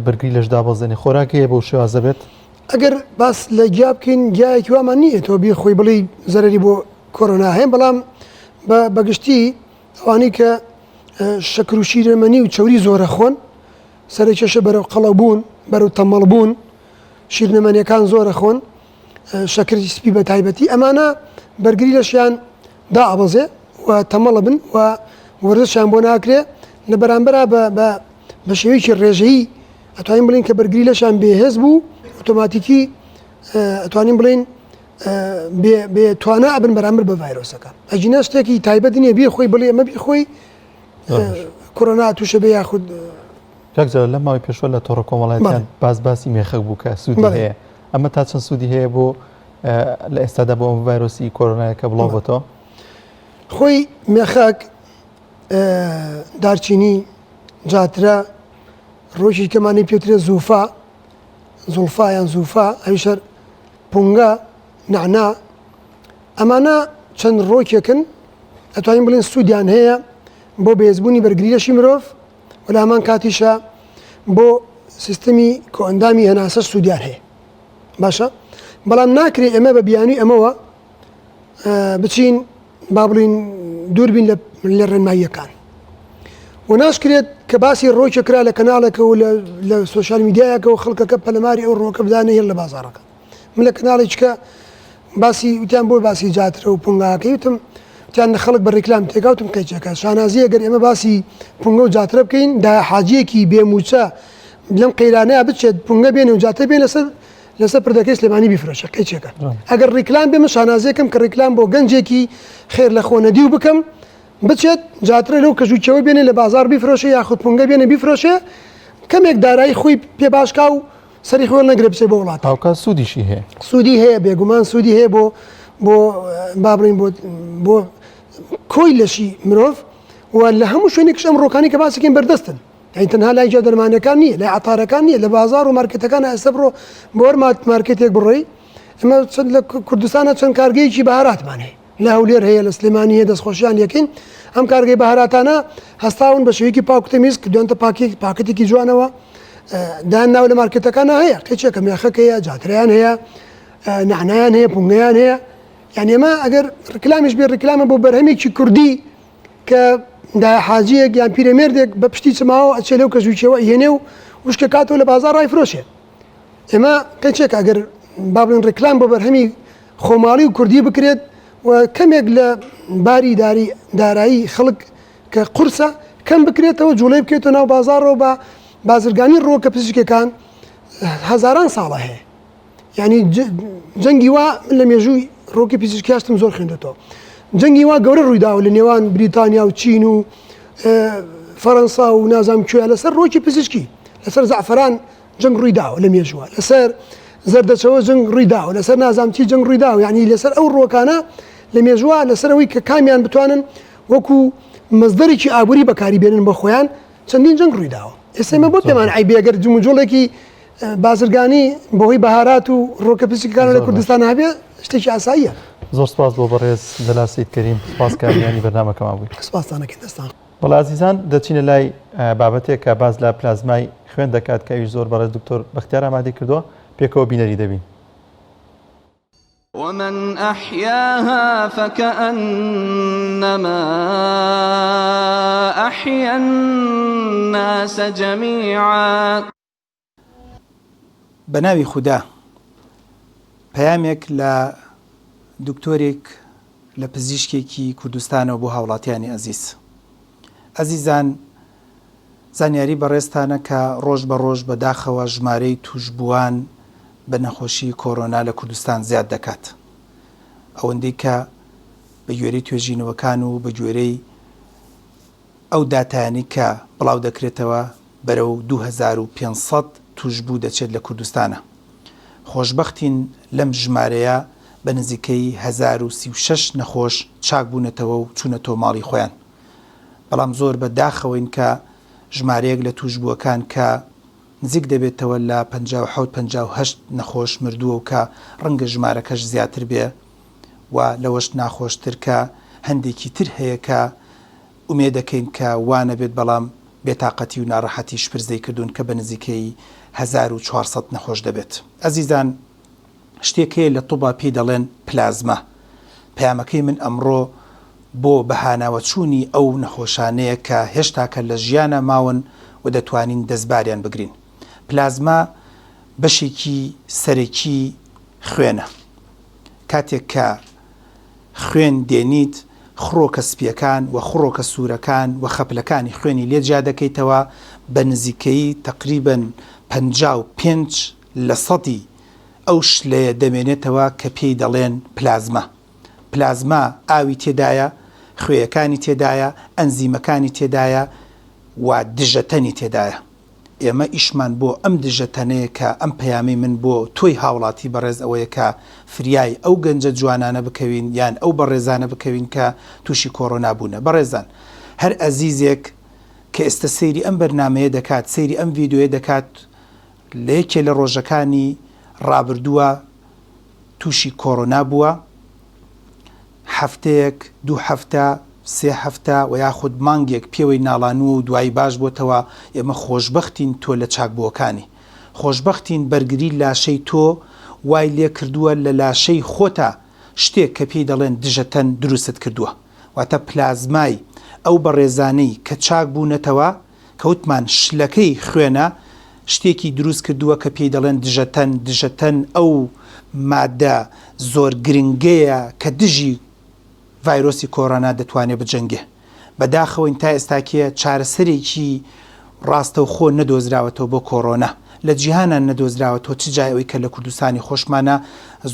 بەرگری لەش دابەزێنێ خۆراک هەیە بەو شێوازە بێت؟ ئەگەر باس لە گیا بکەین گیایەکی وامان نییە تۆ بی خۆی بڵێی زەرەری بۆ کۆرۆنا هەیە بەڵام بەگشتی ئەوانەی کە شەکر و شیرەمەنی و چەوری زۆرە خۆن سەرکێشە بەرەو قەڵەوبوون بەرەو تەمەڵ بوون شیرنەمەنیەکان زۆرە خۆن شەکری سپی بە تایبەتی ئەمانە بەرگری لەشیان دائەبەزێ و تەمەڵە بن و وەرزشیان بۆ ناکرێ لە بەرامبەرا بە بە بە شێوەیەکی ڕێژەیی ئەتوانین بڵین کە بەرگری لەشیان بێهێز بوو ئۆتۆماتیکی ئەتوانین بڵین بێ توانا ئەبن بەرامبەر بە ڤایرۆسەکە ئەگینا شتێکی تایبەت نییە بێ خۆی بڵێ ئەمە بی خۆی کۆرۆنا تووشە بێ یاخود کاک جەلال لەم ماوەی پێشوە لە تۆڕە کۆمەڵایەتیان باس باسی مێخەک بوو کە سوودی هەیە ئەمە تا چەند سوودی هەیە بۆ لە ئێستادا بۆ ئەم ڤایرۆسی کۆرۆنایە کە بڵاو بۆتەوە؟ خۆی مێخەک دارچینی جاترە ڕۆژی کەمانی پێترێ زوفا زوڵفا یان زوفا ئەویشەر پونگە نەعنا ئەمانە چەند ڕۆکێکن ئەتوانین بڵێن سوودیان هەیە بۆ بەهێزبوونی بەرگری لەشی مرۆڤ و لە هەمان کاتیشا بۆ سیستمی کۆئەندامی هەناسەش سوودیان هەیە باشە بەڵام ناکرێ ئێمە بە بیانوی ئەمەوە بچین با بڵین دووربین لە ڕێنماییەکان و ناشکرێت کە باسی ڕۆکێک کرا لە کەناڵێکەوە لە سۆشیال میدیایەکەوە خەڵکەکە پەلەماری ئەو ڕۆکە بدانە هێڵ لە بازاڕەکە من لە کەناڵێکی کە باسی وتیان بۆ باسی جاترە و پونگاکەی وتم وتیان خەڵک بە ڕیکلام تێکا وتم قەیچەکە شانازیە گەر ئێمە باسی پونگە و جاترە بکەین دایە حاجیەکی بێ موچە لەم قەیرانەیە بچێت پونگە بێنێ و جاترە بێنە لەسەر لەسەر پردەکەی سلێمانی بیفرۆشە قەیچەکە ئەگەر ڕیکلام بێ من شانازیەکەم کە ڕیکلام بۆ گەنجێکی خێر لە خۆ نەدیو بکەم بچێت جاترە لەو کەژ و کێوە بێنێ لە بازاڕ بیفرۆشێ یاخود پونگە بێنێ بیفرۆشێ کەمێک دارایی خۆی پێ باشکا و سەری خۆی هەڵنەگرێ بچێ بۆ وڵات. هاوکات سوودیشی هەیە. سوودی هەیە بێگومان سوودی هەیە بۆ بۆ با بڵێین بۆ بۆ کۆی لەشی مرۆڤ و لە هەموو شوێنێکش ئەم ڕۆکانی کە باسەکەین بەردەستن یعنی تەنها لای جا دەرمانەکان نییە لای عەتارەکان نییە لە بازاڕ و مارکێتەکان ئێستا بڕۆ بۆ هەر مارکێتێک بڕۆی ئێمە چەند لە کوردستانە چەند کارگەیەکی بەهاراتمان هەیە لە هەولێر هەیە لە سلێمانی هەیە دەستخۆشیان لێکەین ئەم کارگەی بەهاراتانە هەستاون بە شێوەیەکی پاک و تەمیز کردویانتە پاکی پاکەتێکی جوانەوە دایان ناو لە مارکێتەکانە هەیە قیچێکە مێخەک هەیە جاتریان هەیە نەعنایان هەیە پونگەیان هەیە. یعنی ئەمە ئەگەر ڕکلامیش بێ ڕکلامە بۆ بەرهەمێکی کوردی کە دایە حاجیەک یان پیرەمێردێک بە پشتی چماوە ئەچێ لەو کەژوچەوە ئەیهێنێ و وشکە کاتەوە لە بازاڕ ڕایفرۆشێ. ئێمە کەچێک ئەگەر با بڵێن ڕیکلام بۆ بەرهەمی خۆماڵی و کوردی بکرێت و کەمێک لە باری داری دارایی خەڵک کە قورسە کەم بکرێتەوە جوڵەی بکرێتەوە ناو بازاڕەوە بە بازرگانی ڕووەکە پزیشکەکان هەزاران ساڵە هەیە یعنی جەنگی وا من لە مێژووی ڕۆکی پزیشکیاشتم زۆر خوێندێتەوە جەنگی وا گەورە ڕوویداوە لە نێوان بریتانیا و چین و فەرەنسا و نازام کوێ لەسەر ڕۆکی پزیشکی لەسەر زعفران جەنگ ڕووی داوە لە مێژووە لەسەر زەردەچەوە جەنگ ڕووی داوە لەسەر نازام چی جەنگ ڕووی داوە یعنی لەسەر ئەو ڕووەکانە لە مێژووە لەسەر ئەوەی کە کامیان بتوانن وەکو مەزدەرێکی ئابووری بەکاری بێنن بۆ خۆیان چەندین جەنگ ڕووی داوە ئێستا ئێمە بۆ پێمان عەیبێ گەر جموجۆڵێکی بازرگانی بەهۆی بەهارات و ڕۆکە پزیشکەکان لە کوردستان هەبێ شتێکی ئاساییە. زۆر سپاس بۆ بەڕێز جەلال سەید کەریم سپاس کە میوانی بەرنامەکەمان بووی. سپاستان ئەکەین دەستان. بەڵێ ئازیزان دەچینە لای بابەتێک کە باس لە پلازمای خوێن دەکات کە ئەویش زۆر بەڕێز دکتۆر بەختیار ئامادەی کردووە پێکەوە بینەری دەبین. ومن احیاها فکانما احیا الناس جمیعا. بە ناوی خودا پەیامێک لە دکتۆرێک لە پزیشکێکی کوردستانەوە بۆ هاوڵاتیانی ئەزیز. ئەزیزان زانیاری بەڕێزتانە کە ڕۆژ بە ڕۆژ بە داخەوە ژمارەی توشبووان بە نەخۆشی کۆرۆنا لە کوردستان زیاد دەکات. ئەوەندەی کە بە گوێرەی توێژینەوەکان و بە گوێرەی ئەو داتایانەی کە بڵاو دەکرێتەوە بەرەو 2500 توشبوو دەچێت لە کوردستانە. خۆشبەختین لەم ژمارەیە بە نزیکەی 1036 نەخۆش چاک بوونەتەوە و چوونەتەوە ماڵی خۆیان. بەڵام زۆر بە داخەوەین کە ژمارەیەک لە تووشبووەکان کە نزیک دەبێتەوە لە 57 58 نەخۆش مردووە و کە ڕەنگە ژمارەکەش زیاتر بێ و لەوەش ناخۆشتر کە هەندێکی تر هەیە کە ئومێدەکەین کە وا نەبێت بەڵام بێتاقەتی و ناڕەحەتی شپرزەی کردوون کە بە نزیکەیی 1400 نەخۆش دەبێت. ئەزیزان شتێک هەیە لە طوبا پێی دەڵێن پلازما. پەیامەکەی من ئەمڕۆ بۆ بەهاناوەچوونی ئەو نەخۆشانەیە کە هێشتاکە لە ژیانا ماون و دەتوانین دەستباریان بگرین. پلازما بەشێکی سەرەکی خوێنە. کاتێک کە خوێن دێنیت خڕۆکە سپییەکان و خڕۆکە سوورەکان و خەپلەکانی خوێنی لێ جیا دەکەیتەوە بە نزیکەیی تەقریبەن 55 لە سەدی ئەو شلەیە دەمێنێتەوە کە پێی دەڵێن پلازما. پلازما ئاوی تێدایە، خوێیەکانی تێدایە، ئەنزیمەکانی تێدایە و دژەتەنی تێدایە. ئێمە ئیشمان بۆ ئەم دژەتەنەیە کە ئەم پەیامەی من بۆ تۆی هاوڵاتی بەڕێز ئەوەیە کە فریای ئەو گەنجە جوانانە بکەوین یان ئەو بەڕێزانە بکەوین کە تووشی کۆرۆنا بوونە. بەڕێزان هەر ئەزیزێک کە ئێستە سەیری ئەم بەرنامەیە دەکات، سەیری ئەم ڤیدیۆیە دەکات، لە یەکێ لە ڕۆژەکانی ڕابردووە تووشی کۆرۆنا بووە، هەفتەیەک، دوو هەفتە، سێ هەفتە و یاخود مانگێک پێوەی ناڵانووە و دوایی باش بۆتەوە، ئێمە خۆشبەختین تۆ لە چاکبووەکانی. خۆشبەختین بەرگری لاشەی تۆ وای لێکردووە لە لاشەی خۆتا شتێک کە پێی دەڵێن دژەتەن دروستت کردووە. واتە پلازمای ئەو بەڕێزانەی کە چاک بوونەتەوە، کە وتمان شلەکەی خوێنە شتێکی دروست کردووە کە پێی دەڵێن دژەتەن، دژەتەن ئەو مادە زۆر گرنگەیە کە دژی ڤایرۆسی کۆرۆنا دەتوانێ بجەنگێ. بەداخەوەین تا ئێستاکێ چارەسەرێکی ڕاستەوخۆ نەدۆزراوەتەوە بۆ کۆرۆنا. لە جیهانا نەدۆزراوەتەوە چ جای ئەوەی کە لە کوردستانی خۆشمانا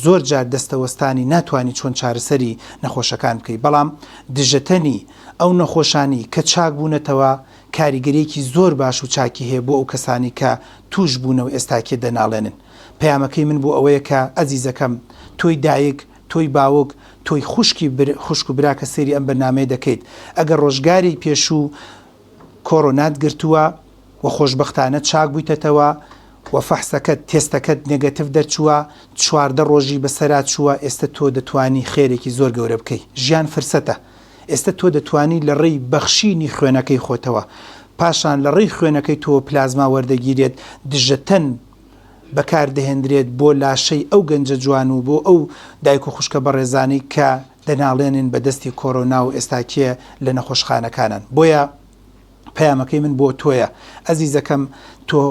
زۆر جار دەستەوەستانی ناتوانی چۆن چارەسەری نەخۆشەکان بکەی بەڵام دژەتەنی ئەو نەخۆشانەی کە چاک بوونەتەوە کاریگەریەکی زۆر باش و چاکی هەیە بۆ ئەو کەسانەی کە توش بوونە و ئێستاکێ دەناڵێنن. پەیامەکەی من بۆ ئەوەیە کە ئەزیزەکەم تۆی دایک، تۆی باوک، تۆی خوشکی خوشک و برا کە سەیری ئەم بەرنامەیە دەکەیت ئەگەر ڕۆژگاری پێشوو کۆرۆنات گرتووە و خۆشبەختانە چاک بوویتەتەوە و فەحسەکەت تێستەکەت نێگەتیڤ دەرچووە 14 ڕۆژی بەسەرا چووە ئێستە تۆ دەتوانی خێرێکی زۆر گەورە بکەی ژیان فرسەتە ئێستە تۆ دەتوانی لە ڕێی بەخشینی خوێنەکەی خۆتەوە پاشان لە ڕێی خوێنەکەی تۆوە پلازما وەردەگیرێت دژەتەن. بەکار دەهێندرێت بۆ لاشەی ئەو گەنجە جوان و بۆ ئەو دایک و خوشکە بەڕێزانەی کە دەناڵێنن بە دەستی کۆرۆنا و ئێستاکێ لە نەخۆشخانەکانن. بۆیە پەیامەکەی من بۆ تۆیە ئەزیزەکەم تۆ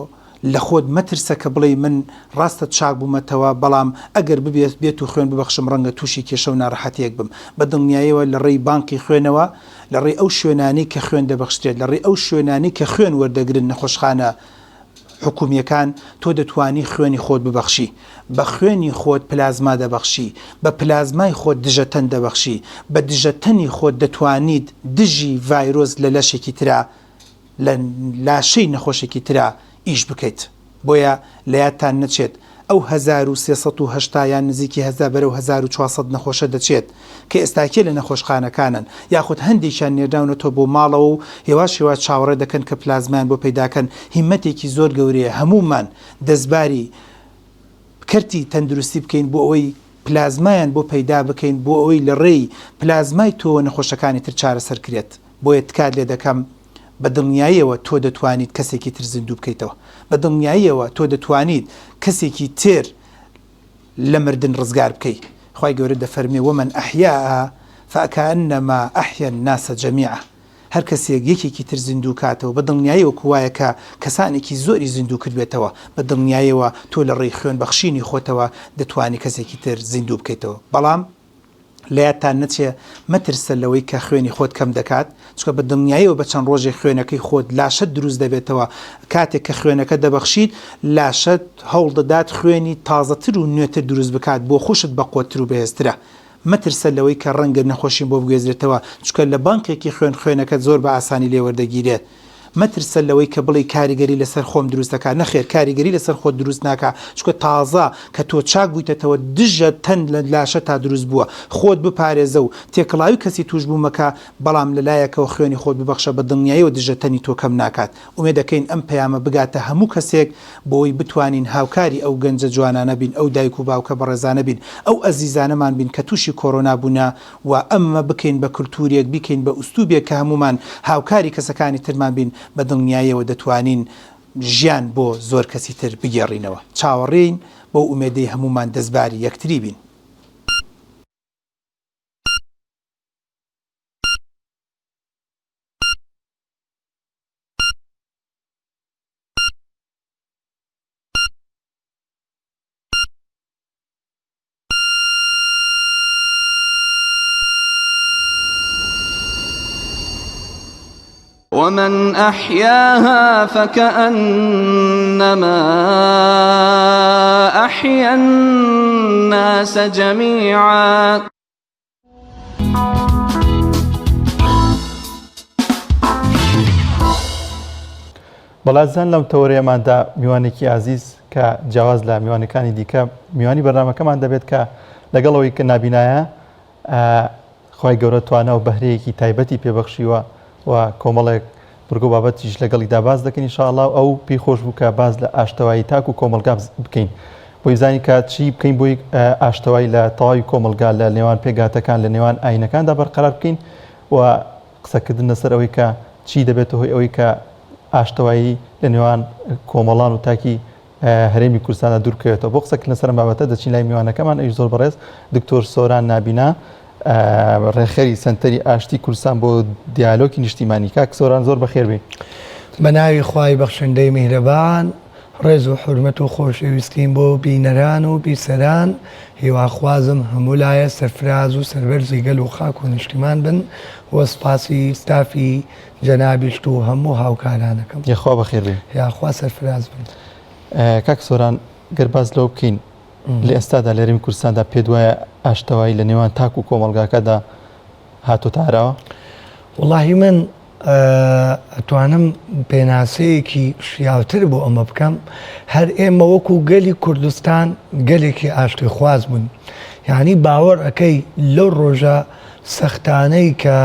لە خۆت مەترسە کە بڵێی من ڕاستە چاک بوومەتەوە بەڵام ئەگەر ببێت بێت و خوێن ببەخشم ڕەنگە تووشی کێشە و ناڕەحەتییەک بم. بە دڵنیایەوە لە ڕێی بانقی خوێنەوە، لە ڕێی ئەو شوێنانەی کە خوێن دەبەخشرێت، لە ڕێی ئەو شوێنانەی کە خوێن وەردەگرن نەخۆشخانە حکومییەکان، تۆ دەتوانی خوێنی خۆت ببەخشی. بە خوێنی خۆت پلازما دەبەخشی. بە پلازمای خۆت دژەتەن دەبەخشی. بە دژەتەنی خۆت دەتوانیت دژی ڤایرۆس لە لەشێکی ترا لە لاشەی نەخۆشێکی ترا ئیش بکەیت. بۆیە لە یادتان نەچێت ئەو 1380 یان نزیکی هەزا بەرەو 1400 نەخۆشە دەچێت کە ئێستاکێ لە نەخۆشخانەکانن یاخود هەندێکیان نێردراونەتەوە بۆ ماڵەوە و هێواش هێواش چاوەڕێ دەکەن کە پلازمایان بۆ پەیداکەن هیمەتێکی زۆر گەورەیە هەموومان دەستباری کەرتی تەندروستی بکەین بۆ ئەوەی پلازمایان بۆ پەیدا بکەین بۆ ئەوەی لە ڕێی پلازمای تۆوە نەخۆشەکانی تر چارەسەر کرێت. بۆیە تکات لێ دەکەم بە دڵنیاییەوە تۆ دەتوانیت کەسێکی تر زیندوو بکەیتەوە. بە دڵنیاییەوە تۆ دەتوانیت کەسێکی تر لە مردن ڕزگار بکەی. خوای گەورە دەفەرموێ، ومن احیاها فکانما احیا الناس جمیعا، هەر کەسێک یەکێکی تر زیندوو کاتەوە بە دڵنیایی وەکو وایە کە کەسانێکی زۆری زیندوو کردبێتەوە. بە دڵنیاییەوە تۆ لە ڕێی خوێن بەخشینی خۆتەوە دەتوانی کەسێکی تر زیندوو بکەیتەوە. بەڵام. لەیادتان نەچێ مەترسە لەوەی کە خوێنی خۆت کەم دەکات، چونکە بە دڵنیاییەوە بە چەند ڕۆژێک خوێنەکەی خۆت لاشەت دروست دەبێتەوە، کاتێک کە خوێنەکە دەبەخشیت لاشەت هەوڵدەدات خوێنی تازەتر و نوێتر دروست بکات بۆ خۆشت بەقوەتتر و بەهێزترە. مەترسە لەوەی کە ڕەنگە نەخۆشیم بۆ بگوێزرێتەوە، چونکە لە بانقێکی خوێن خوێنەکەت زۆر بە ئاسانی لێ وەردەگیرێت. مەترسە لەوەی کە بڵێی کاریگەری لەسەر خۆم دروست دەکات، نەخێر کاریگەری لەسەر خۆت دروست ناکا، چونکە تازە کە تۆ چاک بوویتەتەوە دژە تەن لە لاشەتا دروست بووە، خۆت بپارێزە و تێکەڵاوی کەسی تووشبوو مەکە، بەڵام لەلایەکەوە خوێنی خۆت ببەخشە بە دڵنیایەوە دژە تەنی تۆ کەم ناکات. ئومێد دەکەین ئەم پەیامە بگاتە هەموو کەسێک بۆوەی بتوانین هاوکاری ئەو گەنجە جوانانە بین، ئەو دایک و باوکە بەڕێزانە بین، ئەو ئەزیزانەمان بین کە تووشی کۆرۆنا بوونە، و ئەمە بکەین بە کلتورێک، بیکەین بە ئوستوبێک کە هەموومان هاوکاری کەسەکانی ترمان بین، بە دڵنیایەوە دەتوانین ژیان بۆ زۆر کەسی تر بگێڕینەوە. چاوەڕێین بەو ئومێدەی هەموومان دەستباری یەکتری بین. ومن أحياها فكأنما أحيا الناس جميعا بەڵازان لەم تەوەرەیەماندا میوانێکی ئازیز کە جیاواز لە میوانەکانی دیکە میوانی بەرنمەکەمان دەبێت کە لەگەڵ ئەوەی کە نابینایە خوای گەورە توانا و بەهرەیەکی تایبەتی پێبەخشیوە و کۆمەڵێک بڕگە و بابەتیش لەگەڵیدا باس دەکەین ان شاء اللە و ئەو پێی خۆش بوو کە باس لە ئاشتەوایی تاک و کۆمەڵگا بکەین بۆی بزانین کە چی بکەین بۆی ئاشتەوایی لە تەواوی کۆمەڵگا لە نێوان پێکهاتەکان لە نێوان ئاینەکاندا بەرقەرار بکەین و قسەکردن لەسەر ئەوەی کە چی دەبێتە هۆی ئەوەی کە ئاشتەوایی لە نێوان کۆمەڵان و تاکی هەرێمی کوردستاندا دوور بکەوێتەوە. بۆ قسەکردن لەسەر ئەم بابەتە دەچین لای میوانەکەمان ئەویش زۆر بەڕێز دکتۆر سۆران نابینا ڕێکخەری سەنتەری ئاشتی کوردستان بۆ دیالۆکی نیشتیمانی. کاک سۆران زۆر بەخێر بێی. بە ناوی خوای بەخشندەی میهرەبان، ڕێز و حورمەت و خۆشەویستیم بۆ بینەران و بیسەران، هیواخوازم هەموو لایە سەرفراز و سەربەرزی گەل و خاک و نیشتیمان بن و سپاسی ستافی جەنابیشت و هەموو هاوکارانەکەم. یاخوا بەخێر بێی. یاخوا سەرفراز بن. کاک سۆران گەر باس لەوە بکەین لە ئێستادا لە هەرێمی کوردستاندا پێت وایە ئاشتەوایی لە نێوان تاک و کۆمەڵگاکەدا هاتۆتە ئاراوە؟ وەڵاهی من ئەتوانم پێناسەیەکی شیاوتر بۆ ئەمە بکەم هەر ئێمە وەکو گەلی کوردستان گەلێکی ئاشتیخواز بوون یعنی باوەڕ ئەەکەی لەو ڕۆژە سەختانەی کە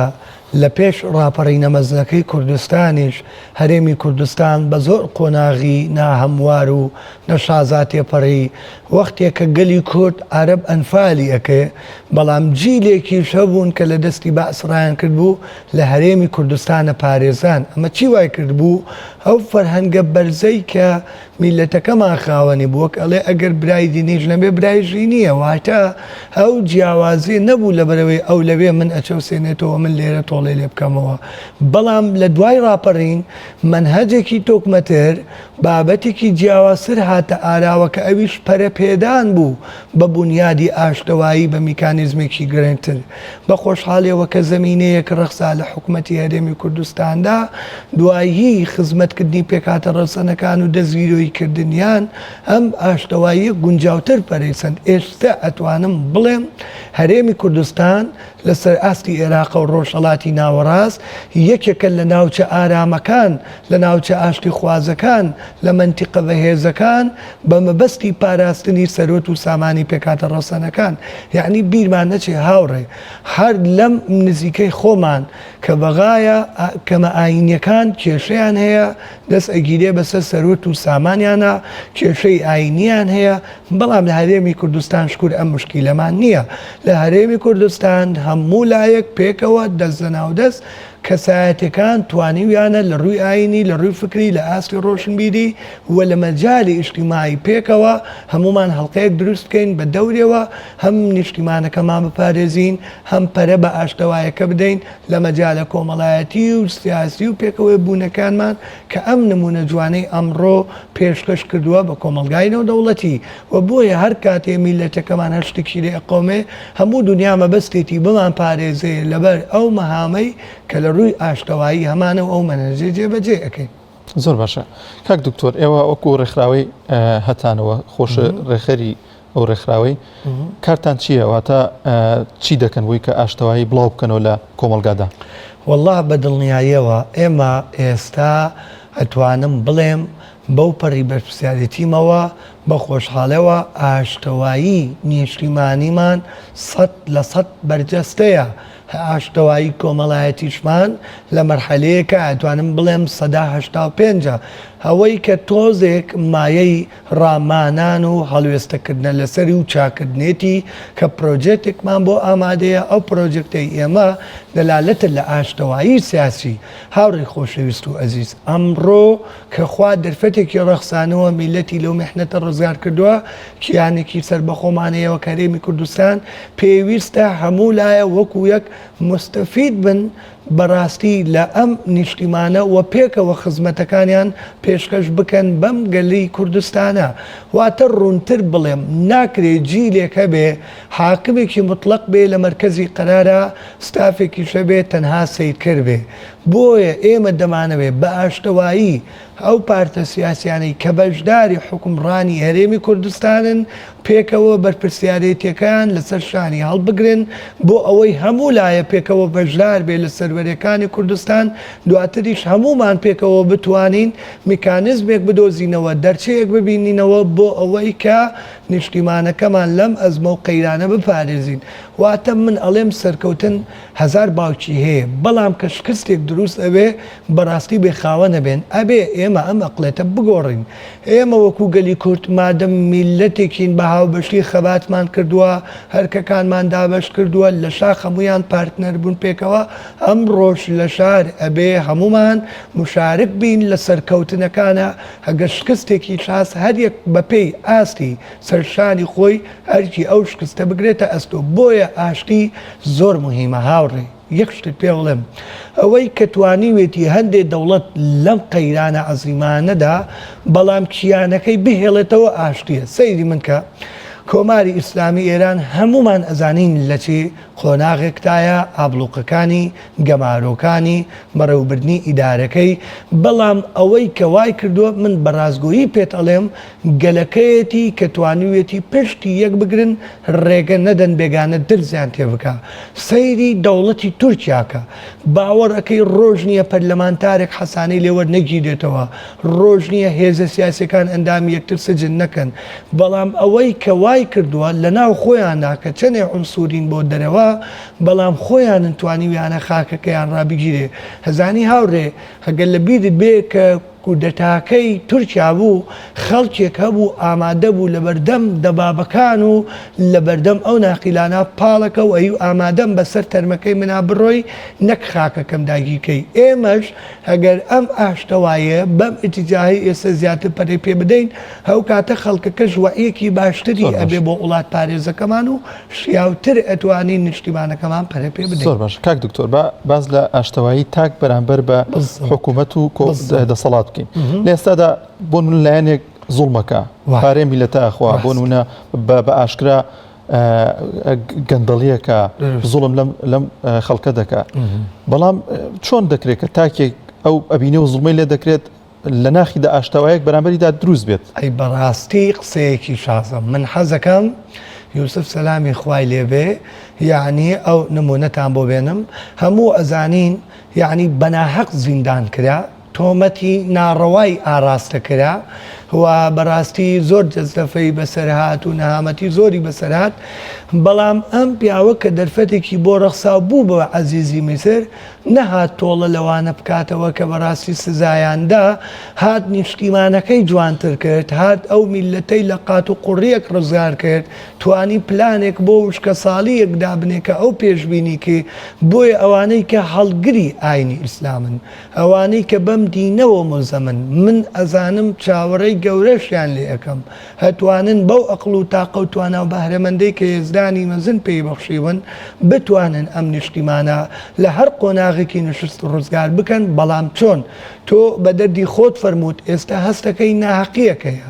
لە پێش ڕاپەڕینە مەزنەکەی کوردستانیش هەرێمی کوردستان بە زۆر قۆناغی ناهەموار و نەشازا تێپەڕی، وەختێ کە گەلی کورد عەرەب ئەنفالی ئەکەێ، بەڵام جیلێکیش هەبوون کە لە دەستی بەعس ڕایان کردبوو لە هەرێمی کوردستانە پارێزان، ئەمە چی وای کردبوو ئەو فەرهەنگە بەرزەی کە میللەتەکەمان خاوەنی بوو وەک ئەڵێ ئەگەر برای دینیش نەبێ برای ژینیە واتە ئەو جیاوازیە نەبوو لەبەرئەوەی ئەو لەوێ من ئەچەوسێنێتەوە من لێرە تۆڵەی لێ بکەمەوە بەڵام لە دوای ڕاپەڕین مەنهەجێکی تۆکمەتر بابەتێکی جیاوازتر هاتە ئاراوە کە ئەویش پەرە پێدان بوو بە بونیادی ئاشتەوایی بە میکانیزمێکی گرنگتر. بە خۆشحاڵیەوە کە زەمینەیەک ڕەخسا لە حکومەتی هەرێمی کوردستاندا دوایی خزمەتکردنی پێکهاتە ڕەسەنەکان و دەستگیرۆیی کردنیان ئەم ئاشتەواییە گونجاوتر پەرەی سەند. ئێستا ئەتوانم بڵێم هەرێمی کوردستان لەسەر ئاستی ئێراقە و ڕۆژهەڵاتی ناوەڕاست یەکێکە لە ناوچە ئارامەکان، لە ناوچە ئاشتیخوازەکان، لە مەنتیقە بەهێزەکان بە مەبەستی پاراستنی سەروەت و سامانی پێکهاتە ڕەسەنەکان. یەعنی بیرمان نەچێ هاوڕێ هەر لەم نزیکەی خۆمان کە بەغایە کەمە ئایینیەکان کێشەیان هەیە، دەست ئەگیرێ بەسەر سەروەت و سامانیانا، کێشەی ئایینیان هەیە، بەڵام لە هەرێمی کوردستان شکور ئەم موشکیلەمان نییە. لە هەرێمی کوردستان هەموو لایەک پێکەوە دەست لەناو دەست کەسایەتیەکان توانیویانە لە ڕووی ئایینی، لە ڕووی فکری، لە ئاستی ڕۆشنبیری و لە مەجالی ئیجتیماعی پێکەوە هەموومان هەڵقەیەک دروست بکەین بە دەورێوە هەم نیشتیمانەکەمان بپارێزین، هەم پەرە بە ئاشتەوایەکە بدەین لە مەجالە کۆمەڵایەتی و سیاسی و پێکەوەی بوونەکانمان کە ئەم نموونە جوانەی ئەمڕۆ پێشکەش کردووە بە کۆمەڵگای نێودەوڵەتی و بۆیە هەر کاتێ میللەتەکەمان هەر شتێکی لێ ئەقەومێ هەموو دونیا مەبەستێتی بمانپارێزێ لەبەر ئەو مەهامەی کە لە ڕووی ئاشتەوایی هەمانە و ئەو مەنهەجەی جێبەجێ ئەکەین. زۆر باشە کاک دکتۆر ئێوە وەکو ڕێکخراوەی هەتانەوە خۆش ڕێکخەری ئەو ڕێکخراوەی کارتان چییە واتە چی دەکەن بۆی کە ئاشتەوایی بڵاو بکەنەوە لە کۆمەڵگادا؟ وەڵا بە دڵنیاییەوە ئێمە ئێستا ئەتوانم بڵێم بەو پەڕی بەرپرسیارێتیمەوە بە خۆشحاڵێوە ئاشتەوایی نیشتیمانیمان 100% بەرجەستەیە ئاشتەوایی کۆمەڵایەتیشمان لە مەرحەلەیەکە ئەتوانم بڵێم 85%ە ئەوەی کە تۆزێک مایەی ڕامانان و هەڵوێستەکردنە لەسەری و چاکردنێتی کە پرۆجێکتێکمان بۆ ئامادەیە، ئەو پرۆجێکتەی ئێمە دەلالەتە لە ئاشتەوایی سیاسی. هاوڕێی خۆشەویست و ئەزیز، ئەمڕۆ کە خوا دەرفەتێکی ڕەخسانەوە میللەتی لەو میحنەتە ڕزگار کردووە، کیانێکی سەربەخۆمان هەیە وەک هەرێمی کوردستان، پێویستە هەموو لایە وەکو یەک موستەفید بن بەڕاستی لە ئەم نیشتیمانە وە پێکەوە خزمەتەکانیان پێشکەش بکەن بەم گەلی کوردستانە واتە ڕوونتر بڵێم ناکرێ جیلێک هەبێ حاکمێکی موتڵەق بێ لە مەرکەزی قەرارا ستافێکیش هەبێ تەنها سەیرکەر بێ بۆیە ئێمە دەمانەوێ بە ئاشتەوایی ئەو پارتە سیاسیانەی کە بەشداری حوکمڕانی هەرێمی کوردستانن پێکەوە بەرپرسیارێتیەکەیان لەسەر شانی هەڵبگرن بۆ ئەوەی هەموو لایە پێکەوە بەشدار بێ لە سەروەرێکانی کوردستان دواتریش هەموومان پێکەوە بتوانین میکانیزمێک بدۆزینەوە دەرچەیەک ببینینەوە بۆ ئەوەی کە نیشتیمانەکەمان لەم ئەزمە و قەیرانە بپارێزین واتە من ئەڵێم سەرکەوتن هەزار باوکی هەیە بەڵام کە شکستێک دروست ئەبێ بەڕاستی بێ خاوەن ئەبێن ئەبێ ئێمە ئەم ئەقڵێتە بگۆڕین ئێمە وەکو گەلی کورد مادەم میللەتێکین بە هاوبەشی خەباتمان کردووە ئەرکەکانمان دابەش کردووە لە شاخ هەموویان پارتنەر بوون پێکەوە ئەمڕۆش لە شار ئەبێ هەموومان مشارک بین لە سەرکەوتنەکانا ئەگەر شکستێکیش هاست هەریەک بەپێی ئاستی سەرشانی خۆی ئەرکی ئەو شکستە بگرێتە ئەستۆ بۆیە ئاشتی زۆر موهیمە هاوڕێ یەک شتت پێ بڵێم ئەوەی کە توانیوێتی هەندێ دەوڵەت لەم قەیرانە عەزیمانەدا بەڵام کیانەکەی بهێڵێتەوە ئاشتیە سەیری من کە کۆماری ئیسلامی ئێران هەموومان ئەزانین لەچی قۆناغێکتایە ئابڵوقەکانی گەمارۆکانی، بەڕێوەبردنی ئیدارەکەی، بەڵام ئەوەی کە وای کردووە من بە ڕاستگۆیی پێت ئەڵێم گەلەکەیەتی کە توانیویەتی پشتی یەک بگرن ڕێگە نەدەن بێگانە درزیان تێ بکا. سەیری دەوڵەتی تورکیا کە. باوەڕ ئەکەی ڕۆژ نییە پەرلەمانتارێک حەسانەی لێ وەرنەگیرێتەوە، ڕۆژ نییە هێزە سیاسیەکان ئەندامی یەکتر سجن نەکەن، بەڵام ئەوەی کە وای. وای کردووە لە ناو خۆیاندا کە چەنێ عونسورین بۆ دەرەوە بەڵام خۆیانن توانیویانە خاکەکەیان ڕابگیرێ ئەزانی هاوڕێ ئەگەر لە بیرت بێ کە کودەتاکەی تورکیا بوو خەڵکێک هەبوو ئامادە بوو لەبەردەم دەبابەکان و لەبەردەم ئەو ناقیلانە پاڵەکە و ئەیو ئامادەم بەسەر تەرمەکەی منا بڕۆی نەک خاکەکەم داگیرکەی ئێمەش ئەگەر ئەم ئاشتەوایە بەم ئیتیجاهەی ئێستا زیاتر پەرەی پێ بدەین ئەو کاتە خەڵکەکەش وەعیەکی باشتری زۆر باش. ئەبێ بۆ وڵاتپارێزەکەمان و شیاوتر ئەتوانین نیشتیمانەکەمان پەرە پێ بدەین. زۆر باش کاک دکتۆر با باس لە ئاشتەوایی تاک بەرامبەر بە بالضبط. حکوومەت و کۆ بالضبط. دەسەڵات بکەین لە ئێستادا بۆ نمونە لایەنێک زوڵمەکە وایە. پارەی میللەتە ئەخوا بۆ ڕاست. نمونە بە بە ئاشکرا گەندەڵیەکە زوڵم لەم لەم خەڵکە دەکا بەڵام چۆن دەکرێت کە تاکێک ئەو ئەبینێ و زوڵمەی لێ دەکرێت لە ناخیدا ئاشتەوایەک بەرامبەریدا دروست بێت. ئەی بەڕاستی قسەیەکی شازە من حەزەکەم یوسف سەلامی خوای لێبێ یەعنی ئەو نمونەتان بۆ بێنم هەموو ئەزانین یەعنی بەناهەق زیندان کرا تۆمەتی ناڕەوای ئاڕاستە کرا و بەڕاستی زۆر جەزرەفەی بەسەر هات و نەهامەتی زۆری بەسەر هات بەڵام ئەم پیاوە کە دەرفەتێکی بۆ ڕەخسا و بوو بە عەزیزی میسر نەهات تۆڵە لەوانە بکاتەوە کە بەڕاستی سزایان دا، هات نیشتیمانەکەی جوانتر کرد، هات ئەو میللەتەی لە قات و قوڕیەک ڕزگار کرد، توانی پلانێک بۆ وشکەساڵییەک دابنێ کە ئەو پێشبینی کرد، بۆیە ئەوانەی کە هەڵگری ئاینی ئیسلامن، ئەوانەی کە بەم دینەوە مولزەمن، من ئەزانم چاوەڕێی گەورەشیان لێ ئەکەم، ئەتوانن بەو ئەقڵ و تاقە و توانا و بەهرەمەندەی کە یەزدانی مەزن پێی بەخشیون، بتوانن ئەم نیشتیمانە لە هەر قۆناغێکی نوشست ڕزگار بکەن، بەڵام چۆن؟ تۆ بە دەردی خۆت فەرمووت ئێستا هەستەکەی ناهەقییەک هەیە،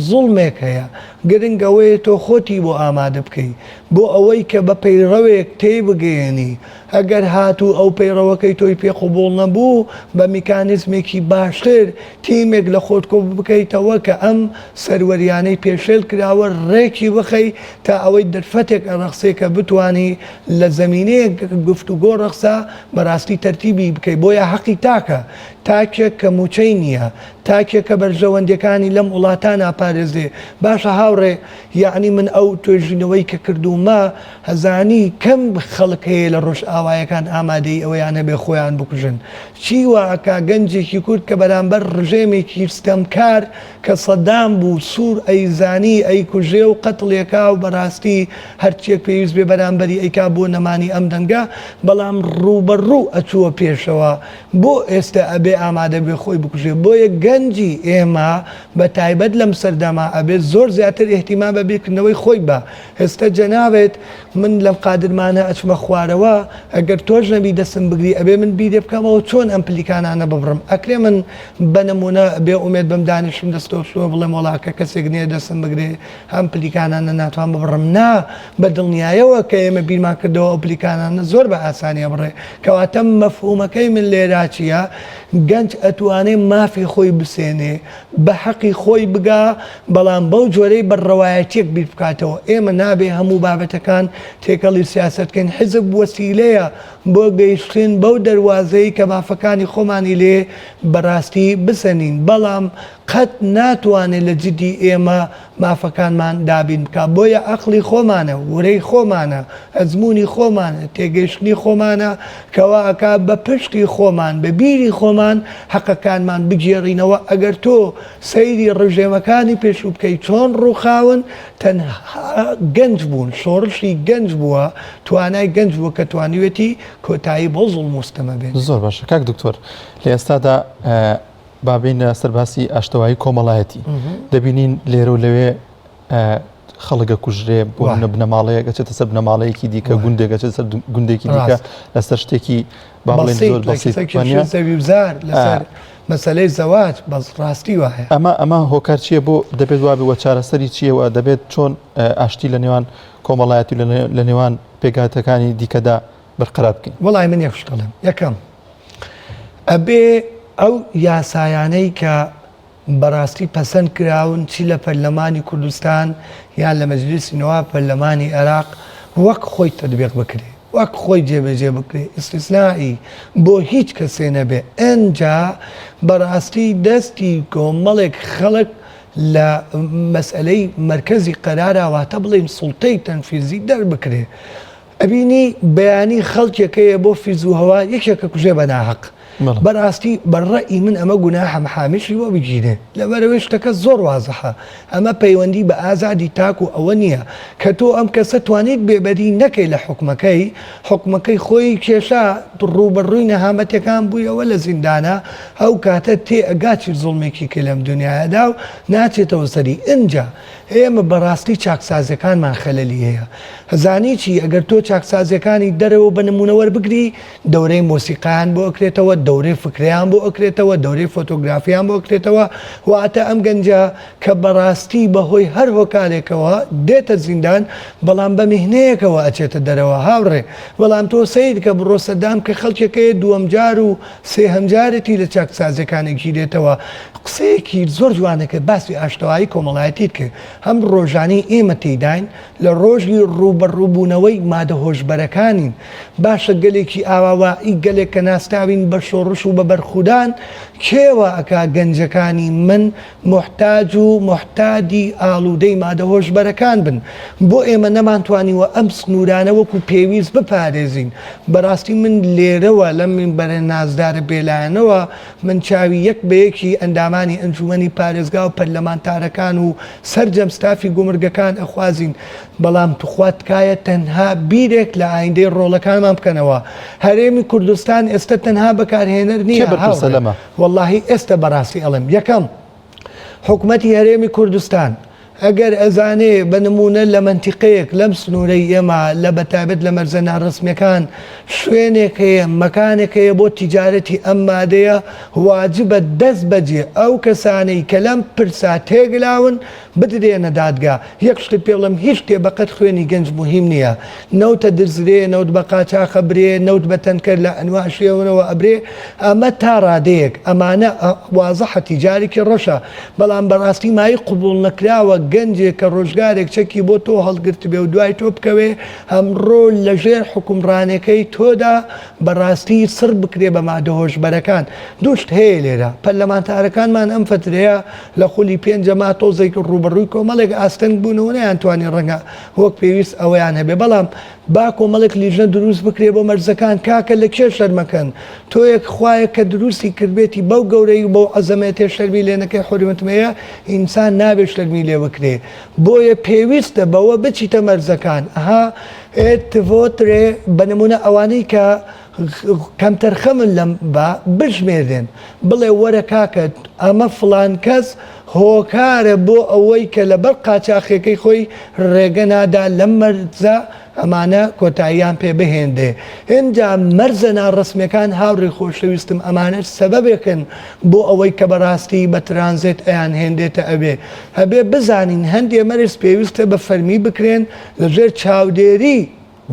زوڵمێک هەیە، گرنگ ئەوەیە تۆ خۆتی بۆ ئامادە بکەی، بۆ ئەوەی کە بە پەیڕەوێک تێیبگەیەنی، ئەگەر هاتوو ئەو پەیڕەوەکەی تۆی پێ قبوڵ نەبوو، بە میکانیزمێکی باشتر تیمێک لە خۆت کۆ بکەیتەوە کە ئەم سەروەریانەی پێشێل کراوە ڕێکی بخەی تا ئەوەی دەرفەتێک ئەڕەخسێ کە بتوانی لە زەمینەیەک گفتوگۆ ڕەخسا بەڕاستی تەرتیبی بکەی بۆیە هەقی تاکە تاکێک کە موچەی نییە تاکێک کە بەرژەوەندیەکانی لەم وڵاتە ناپارێزێ باشە هاوڕێ یەعنی من ئەو توێژینەوەی کە کردوومە ئەزانی کەم خەڵک هەیە لە ڕۆژئاوایەکان ئامادەیی ئەوەیان هەبێ خۆیان بکوژن. چی وا ئەکا گەنجێکی کورد کە بەرامبەر ڕژێمێکی ستەمکار کە سەدام بوو سوور ئەیزانی ئەیکوژێ و قەتڵی ئەکا و بەڕاستی هەرچیەک پێویست بێ بەرامبەری ئەیکا بۆ نەمانی ئەم دەنگە بەڵام ڕووبەڕوو ئەچووە پێشەوە بۆ ئێستە ئەبێ ئامادە بێ خۆی بکوژێ بۆیە گەنجی ئێمە بە تایبەت لەم سەردەمە ئەبێ زۆر زیاتر ئیهتیمام بە بیرکردنەوەی خۆی با ئێستا جەنابت من لەم قادرمانە ئەچمە خوارەوە ئەگەر تۆش نەبی دەستم بگری ئەبێ من بیرێ بکەمەوە چۆن ئەم پلیکانانە ببڕم ئەکرێ من بە نمونە بێ ئومێد بم دانیشم دەستەوە بڵێم وەڵا کە کەسێک نییە دەستم بگرێ ئەم پلیکانانە ناتوان ببڕم نا بە دڵنیایەوە کە ئێمە بیرمان کردەوە ئەو پلیکانانە زۆر بە ئاسانی ئەبڕێ کەواتە مەفهومەکەی من لێرا چییە گەنج ئەتوانێ مافی خۆی بسێنێ بە حەقی خۆی بگا، بەڵام بەو جۆرەی بە ڕەوایەتیەک بیر بکاتەوە. ئێمە نابێ هەموو بابەتەکان تێکەڵی سیاسەت بکەین، حیزب وەسیلەیە بۆ گەیشتن بەو دەروازەی کە مافەکانی خۆمانی لێ بەڕاستی بسەنین، بەڵام قەت ناتوانێ لە جدی ئێمە مافەکانمان دابین بکا. بۆیە ئەقڵی خۆمانە، ورەی خۆمانە، ئەزموونی خۆمانە، تێگەیشتنی خۆمانە کە وا ئەکا بە پشتی خۆمان، بە بیری خۆمان حەقەکانمان بگێڕینەوە. ئەگەر تۆ سەیری ڕژێمەکانی پێشوو بکەی چۆن ڕووخاون، تەنها گەنج بوون، شۆڕشی گەنج بووە، توانای گەنج بووە کە توانیوێتی کۆتایی بەو زوڵم و ستەمە بێنێ. زۆر باشە کاک دکتۆر، لە ئێستادا با بێینە سەر باسی ئاشتەوایی کۆمەڵایەتی دەبینین لێرە و لەوێ خەڵک ئەکوژرێ بۆ نە بنەماڵەیەک ئەچێتە سەر بنەماڵەیەکی دیکە گوندێک ئەچێتە سەر گوندێکی دیکە لەسەر شتێکی با بڵێین زۆر بەسیط زەویوزار لەسەر مەسەلەی زەواج بەس ڕاستی وایە ئەمە ئەمە هۆکار چییە بۆ دەبێت وابێ وە چارەسەری چییە و دەبێت چۆن ئاشتی لە نێوان کۆمەڵایەتی لە نێوان پێکهاتەکانی دیکەدا بەرقەرار بکەین؟ وەڵای من یەک شت ئەڵێم یەکەم ئەبێ ئەو یاسایانەی کە بەڕاستی پەسەند کراون چی لە پەرلەمانی کوردستان یان لە مەجلیسی نواب پەرلەمانی عێراق وەک خۆی تەتبیق بکرێ وەک خۆی جێبەجێ بکرێ ئیستیسنائی بۆ هیچ کەسێ نەبێ ئەنجا بەڕاستی دەستی کۆمەڵێک خەڵک. لە مەسئەلەی مەرکەزی قەرارا واتە بڵێین سوڵتەی تەنفیزی دەربکرێ. ئەبینی بەیانی خەڵکێک هەیە بۆ فیز و هەوا یەکێک ئەکوژێ بە ناهەق. بەراستی بە ڕەئی من ئەمە گوناحە محامیشی بۆ بگیرێ لەبەرئەوەی شتەکە زۆر وازحە ئەمە پەیوەندی بە ئازادی تاک و ئەوە نیە کە تۆ ئەم کەسە توانیت بێبەری نەکەی لە حوکمەکەی حوکمەکەی خۆی کێشا ڕووبەڕووی نەهامەتیەکان بوویەوە لە زیندانا ئەو کاتە تێ ئەگا چی زوڵمێکی کرد لەم دونیایەدا و ناچێتەوە سەری ئنجا ئێمە بەڕاستی چاکسازیەکانمان خەلەلی هەیە ئەزانی چی ئەگەر تۆ چاکسازیەکانی دەرەوە بە نمونە وەربگری دەورەی مۆسیقایان بۆ ئەکرێتەوە، دەورەی فکرەیان بۆ ئەکرێتەوە، دەورەی فۆتۆگرافیان بۆ ئەکرێتەوە، واتە ئەم گەنجە کە بەڕاستی بە هۆی هەر هۆکارێکەوە دێتە زیندان، بەڵام بە میهنەیەکەوە ئەچێتە دەرەوە هاوڕێ، بەڵام تۆ سەیر کە بڕۆ سەدام کە خەڵکێک هەیە دووەم جار و سێهەم جارێتی لە چاکسازیەکان ئەگیرێتەوە، قسەیەکی زۆر جوانە کرد باسی ئاشتەوایی کۆمەڵایەتیت کرد، ئەم ڕۆژانەی ئێمە تێیداین لە ڕۆژی ڕووبەڕووبوونەوەی مادە هۆشبەرەکانین، باشە گەلێکی ئاوا واعی گەلێک کە ناسراوین بە شۆڕش و بە بەرخودان کێ وا ئەکا گەنجەکانی من موحتاج و موحتادی ئاڵودەی مادە هۆشبەرەکان بن بۆ ئێمە نەمانتوانیوە ئەم سنورانە وەکو پێویست بپارێزین بەڕاستی من لێرەوە لەم مینبەرە نازدارە بێلایەنەوە من چاوی یەک بە یەکی ئەندامانی ئەنجومەنی پارێزگا و پەرلەمانتارەکان و سەرجەم ستافی گومرگەکان ئەخوازین بەڵام توخوا تکایە تەنها بیرێک لە ئایندەی ڕۆڵەکانمان بکەنەوە هەرێمی کوردستان ئێستە تەنها بەکارهێنەر کێ نییە بەرپرسە هاوڕێ لەمە؟ وەڵاهی ئێستە بەڕاستی ئەڵێم یەکەم حکومەتی هەرێمی کوردستان ئەگەر ئەزانێ بە نموونە لە مەنتیقەیەک لەم سنوورەی ئێمە لە بەتایبەت لە مەرزە ناڕەسمیەکان شوێنێک هەیە مەکانێک هەیە بۆ تیجارەتی ئەم مادەیە واجبە دەست بەجێ ئەو کەسانەی کە لەم پرسە تێگلاون بدرێنە دادگا. یەک شتت پێ بڵێم هیچ شتێ بەقەد خوێنی گەنج موهیم نییە. نەوت ئەدزرێ، نەوت بە قاچاخ ئەبرێ، نەوت بە تەنکەر لە ئەنواع شێوەوە ئەبرێ، ئەمە تا ڕادەیەک ئەمانە وازحە تیجارێکی ڕەشە، بەڵام بەڕاستی مایەی قبوڵ نەکراوە گەنجێک کە ڕۆژگارێک چەکی بۆ تۆ هەڵگرتبێ و دوای تۆ بکەوێ ئەمڕۆ لەژێر حوکمڕانێکەی تۆدا بەڕاستی سڕ بکرێ بە مادە هۆشبەرەکان. دوو شت هەیە لێرە، پەرلەمانتارەکانمان ئەم فەترەیە لە خولی پێنجەما تۆزێک ڕووبەڕووی کۆمەڵێک ئاستەنگ بوونەوە نەیانتوانی ڕەنگە وەک پێویست ئەوەیان هەبێ بەڵام با کۆمەڵێک لیژنە دروست بکرێ بۆ مەرزەکان کاکە لە کێ شەرمەکەن تۆیەک خوایەک کە دروستی کردبێتی بەو گەورەی و بەو عەزەمەتێ شەرمی لێ نەکەی حورمەتمەیە ئینسان نابێ شەرمی لێ بکرێ بۆیە پێویستە بەوە بچیتە مەرزەکان ئەها ئێ تڤۆترێ بە نمونە ئەوانەی کە کەمتەرخەمن لەم با بژمێرێن بڵێ وەرە کاکە ئەمە فڵان کەس هۆکارە بۆ ئەوەی کە لەبەر قاچاخیەکەی خۆی ڕێگە نادا لەم مەرزە ئەمانە کۆتاییان پێ بهێنرێ ئینجا مەرزە ناڕەسمیەکان هاوڕێی خۆشەویستم ئەمانەش سەبەبێکن بۆ ئەوەی کە بەڕاستی بە ترانزێت ئەیان هێنرێتە ئەوێ ئەبێ بزانین هەندێ مەرز پێویستە بە فەرمی بکرێن لەژێر چاودێری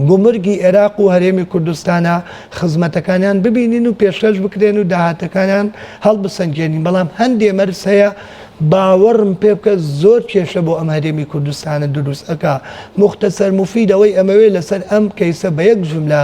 گومرگی عێراق و هەرێمی کوردستانە خزمەتەکانیان ببینین و پێشکەش بکرێن و داهاتەکانیان هەڵبسەنگێنین، بەڵام هەندێ مەرج هەیە باوەڕم پێ بکە زۆر کێشە بۆ ئەم هەرێمی کوردستانە دروست ئەکا. موختەسەر موفید ئەوەی ئەمەوێ لەسەر ئەم کەیسە بە یەک جوملە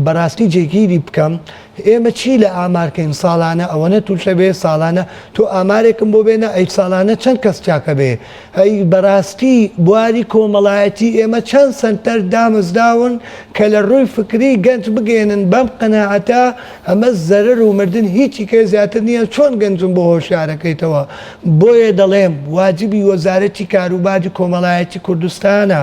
بەڕاستی جێگیری بکەم، ئێمە چی لە ئامار کەین ساڵانە ئەوەنە توشە بێ ساڵانە تۆ ئامارێکم بۆ بێنە ئەی ساڵانە چەند کەس چاکە بێ ئەی بەراستی بواری کۆمەڵایەتی ئێمە چەند سەنتەر دامەزراون کە لە ڕووی فکری گەنج بگەیەنن بەم قەناعەتە ئەمە زەرەر و مردن هیچی کەی زیاتر نیە چۆن گەنجم بۆ هۆشیارەکەیتەوە بۆیە دەڵێم واجبی وەزارەتی کاروباری کۆمەڵایەتی کوردستانە